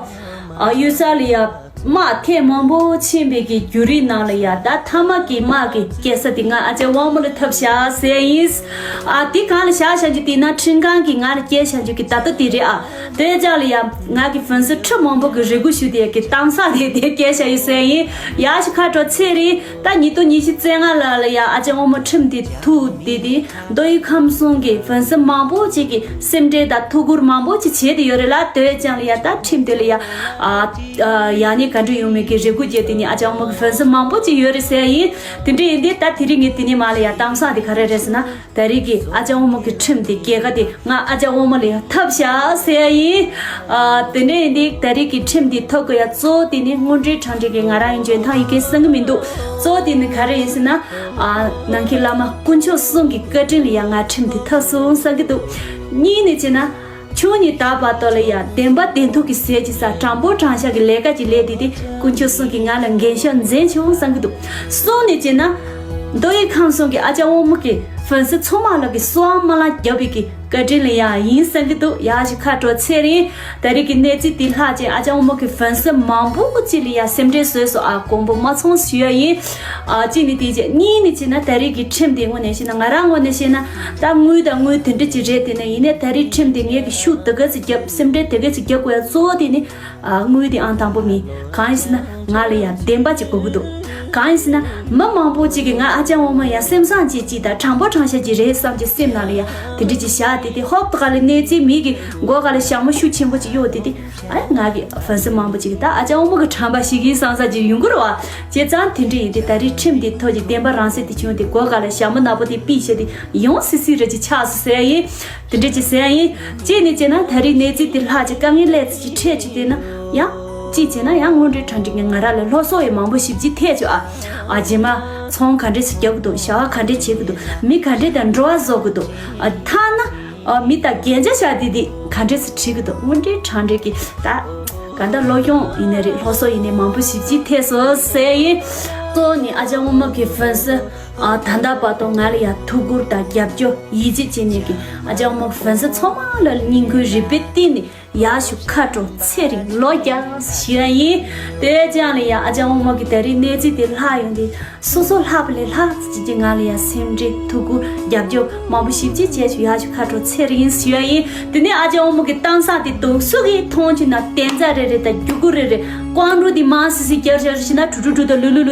ཨ་གཡུལ་ས་ལ་ཡ་དམག་ཐེངས་མང་པོ་ཕྱིན་པའི་གི་བརྒྱུད་རིམ་ནང་ལ་ཡ་ད་མཐའ་མ་གི་དམག་གི་སྐྱེལ་ས་དེ་ང་ཨ་ཅག་དབང་མོ་ལ་ཐོབ་ཤག་ཟེར་ཡིན། ཨ་དེ་གང་ལ་བཞག་བཞག་རྒྱུ་དེ་ན་ཁྲིམས་ཁང་གིས་ང་ལ་སྐྱེལ་བཞག་རྒྱུ་གི་ད་ལྟ་དེ་རེད་ཨ། དེ་ཅག་ལ་ཡ་ང་གི་ཧྥུན་སི་ཁྲི་མང་པོ་གི་རེ་སྒུག་ཞུ་དེ་གི་གཏམ་བཟང་དེ་དེ་སྐྱེལ་བཞག་ཡོད་ཟེར་ཡིན། ཡ་ཞིག་ཁ་དྲོ་ཚེ་རིང་། ད་ཉིས་སྟོང་ཉི་ཤུ་རྩ་ལྔ་ལ་ལ་ཡ་ཨ་ཅག་དབང་མོ་ཁྲིམས་དེ་ཐུག་དེ་དེ། མདོ་དབུས་ཁམས་གསུམ་གྱི་ཧྥུན་སི་མང་པོ་ཅིག་གིས་སེམས་ཁྲལ་དང་ཐུགས་ཁུར་མང་པོ་ཅིག་བྱས་ཏེ་ཡོད་རེད་ལ། དེ་བས་ཀྱང་ལ་ཡ་ད་ཁྲིམས་དེ་ལ་ཡ་ཨ་ཨ་ཡག་ཉེས་ག་འདྲ་ཡོང་མེད་ཀྱི་རེ་སྒུག་བྱས་དེ་ནི་ཨ་ཅག་དབང་མོ་གི་ཧྥུན་སི་མང་པོ་ཅིག་ཡོད་རེད་ཟེར་ཡིན། དེ་འདྲ་ཡིན་དུས་ད་དེ་རིང་ངས་དེ་ནི་མ་ལ་ཡ་གཏམ་བཟང་དེ་ག་རེ་རེད་ཟེར་ན། ད་རེས་ཀྱི་ཨ་ཅག་དབང་མོ་གི་ཁྲིམས་དེ་རྒྱལ་ཁ་དེ་ང་ཨ་ཅག་དབང་མོ་ལ་ཡ་ཐོབ་ཤག་ཟེར་ཡིན། ཨ་དེ་འདྲ་ཡིན་དུས་ད་རེས་ཀྱི་ཁྲིམས་དེ་ཐོབ་དགོས་ཡ་གཙོ་བོ་དེ་ནི་དངོས་འབྲེལ་དྲང་འབྲེལ་གྱི་ང་རང་ཡི་འཇོན་ཐང་ཡོད་མཁན་བསམ་གི་མི་འདུག་གཙོ་བོ་དེ་ནི་ག་རེ་ཡིན་ཟེར་ན། ཨ་ནང་ཁྱིམ་བླ་མ་དཀོན་མཆོག་གསུམ་གྱི་བཀའ་དྲིན་ལ་ཡང་ང་ཁྲིམས་དེ་ཐོབ་སོང་བསམ་གི་འདུག་གཉིས་ནས་བྱས་ན། ཆུང་ནས་ད་བར་དུ་ལ་ཡང་བདེན་པ་བདེན་ཐུག་གི་ཟས་ཀྱི་ས་དྲང་པོ་དྲང་བཞག་གི་ལས་ཀ་ཅིག་ལས་དེ་དེ་དཀོན་མཆོག་གསུམ་གྱིས་ང་ལ་འགན་ཤོག་མཛད་བྱུང་བསམ་གི་འདུག་གསུམ་ནས་བྱས་ན། མདོ་དབུས་ཁམས་གསུམ་གྱི་ཨ་ཅག་དབང་མོ་གི་ཧྥུན་སི་ཚང་མ་ལ་གི་གསོལ་བ་སྨོན་ལམ་རྒྱབ་པའི་གི་བཀའ་དྲིན་ལ་ཡང་ཡིན་བསམ་གི་འདུག་ཡ་ཞིག་ཁ་དྲོ་ཚེ་རིང་། ད་རེས་ཀྱི་གནས་ཚུལ་འདི་ལྷག་ཅིང་ཨ་ཅག་དབང་མོ་གི་ཧྥུན་སི་མང་པོ་ཅིག་ལ་ཡ་སེམས་ཁྲལ་བཟོས་སོང་ཨ། དགོངས་པ་མ་ཚོམ་ཞུ་ཡ་ཡིན། ཨ་གཅིག་ནི་དེ་བྱས་གཉིས་ནི་བྱས་ན་ད་རེས་ཀྱི་ཁྲིམས་འདི་ངོས་ནས་བཤད་ན་ང་རང་ངོས་ནས་བཤད་ན་ད་དངུལ་དང་དངུལ་དེ་འདྲ་ཅིག་རེད། དེ་ནས་ཡིན་ནའི་ད་རེས་ཁྲིམས་འདི་ངས་ཀྱི་ཤུགས་དེ་ག་ཚོད་རྒྱབ་སེམས་ཁྲལ་དེ་ག་ཚོད་རྒྱབ་དགོས་ཡ་གཙོ་བོ་དེ་ནི། ཨ་དངུལ་དེ་ཨང་དང་པོ་མིན། གང་ཡིན་ཟེར་ན་ང་ལ་ཡ་བདེན་པ་ཅིག་དགོས་ཀྱི་འདུག་གང་ཡིན་ཟེར་ན་མི་མང་པོ་ཅིག་གིས་ང་ཨ་ཅག་དབང་མོ་ཡ་སེམས་བཟང་ཅིག་ཅིག་དང་དྲང་པོ་དྲང་བཞག་ཅིག་རེད་བསམ་གྱི་སེམས་ནང་ལ་ཡ་དེ་འདྲ་ཅིག་བཞག་དེ་དེ་ཧོབ་ཏེ་ག་ལ་གནས་ཚུལ་མི་གི་མགོ་ག་ལ་ཞྭ་མོ་ཤུགས་ཆེན་པོ་ཅིག་གཡོག་དེ་དེ། ཨ་ང་གི་ཧྥུན་སི་མང་པོ་ཅིག་གིས་ད་ཨ་ཅག་དབང་མོ་གི་དྲན་པ་ཞིག་ཡིན་བསམ་ས་ཅིག་ཡོང་གི་རེད་བ། བྱས་ཙང་དེ་འདྲ་ཡིན་དེ་ད་རེས་ཁྲིམས་དེ་ཐོག་གི་བདེན་པ་རང་སེམས་དེ་བྱུང་དེ་མགོ་ག་ལ་ཞྭ་མོ་ནག་པོ་དེ་ཕུད་བྱས་དེ་ཡོང་སི་སི་རེ་ཅིག་ཆགས་སོང་ཟེར་ཡ་ཡིན། དེ་འདྲ་ཅིག་ཟེར་ཡ་ཡིན། གཅིག་ནས་བྱས་ན་ད་རེས་གནས་ཚུལ་དེ་ལྷག་ཅིག་དཀའ་ངལ་སླེབས་ཚེ་ཅིག་འཕྲད་ཅིག་བལྟས་ན་ཡང་། གཅིག་བྱས་ན་ཡང་དངོས་འབྲེལ་དྲང་འབྲེལ་གྱི་ང་རང་ལ་སློབ་གསོ་ཡང་མང་པོ་ཞེ་པོ་ཅིག་ཐེབས་བྱུང་ཨ། ཨ་རྗེས་མ་ཚོང་ག་འདྲས་སེ་རྒྱག་གི་འདུག་བྱ་བ་ག་འདྲས་བྱེད་ཀྱི་འདུག་མི་ག་འདྲས་དང་འགྲོ་བ་བཟོ་གི་འདུག་ཨ་ཐ་ན་ཨ་མི་དང་རྒྱན་ཆ་བཞག་དེ་དེ་ག་འདྲས་སེ་བྲིས་ཀྱི་འདུག་དངོས་འབྲེལ་དྲང་འབྲེལ་གྱི་ད་ག་འདྲ་སློབ་སྦྱོང་ཡིན་ནའི་རེད། སློབ་གསོ་ཡིན་ནའི་མང་པོ་ཞེ་པོ་ཅིག་ཐེབས་སོང་ཟེར་ཡིན། གཙོ་བོ་ནི་ཨ་ཅག་དབང་མོ་གི་ཧྥུན་སི། ཨ་ད་ལྟ་བར་དུ་ང་ལ་ཡ་ཐུགས་ཁུར་དང་རྒྱབ་སྐྱོར་ཡིད་ཆེས་བྱེད་མཁན་གྱི་ཨ་ཅག་དབང་མོ་ཧྥུན་སི་ཚང་མ་ལ་སྙིང་ཁུང་རུས་པའི་གཏིང་ནས་ཡ་ཞུ་ཁ་དྲོ་ཚེ་རིང་ལོ་བརྒྱ་ཞུ་ཡ་ཡིན། དེ་བས་ཀྱང་ལ་ཡ་ཨ་ཅག་དབང་མོ་གི་ད་རེས་གནས་ཚུལ་དེ་ལྷག་ཡོང་དུས་སོ་སོ་ལྷག་པ་ལས་ལྷག་ཅིག་ཅིག་ང་ལ་ཡ་སེམས་ཁྲལ་ཐུགས་ཁུར་རྒྱབ་སྐྱོར་མང་པོ་ཞེ་པོ་ཅིག་བྱས་བྱུང་ཡ་ཞུ་ཁ་དྲོ་ཚེ་རིང་ཞུ་ཡ་ཡིན། དེ་ནས་ཨ་ཅག་དབང་མོ་གི་གཏམ་བཟང་དེ་དུང་སུ་གིས་མཐོང་བྱུང་ན་དན་རྩྭ་རེ་རེ་དང་རྒྱུ་གུ་རེ་རེ་ཀོང་རུ་དེ་མང་སི་སི་རྒྱབ་བཞག་རེ་ཞུ་ན་གྲུ་གྲུ་གྲུ་དང་ལུ་ལུ་ལུ།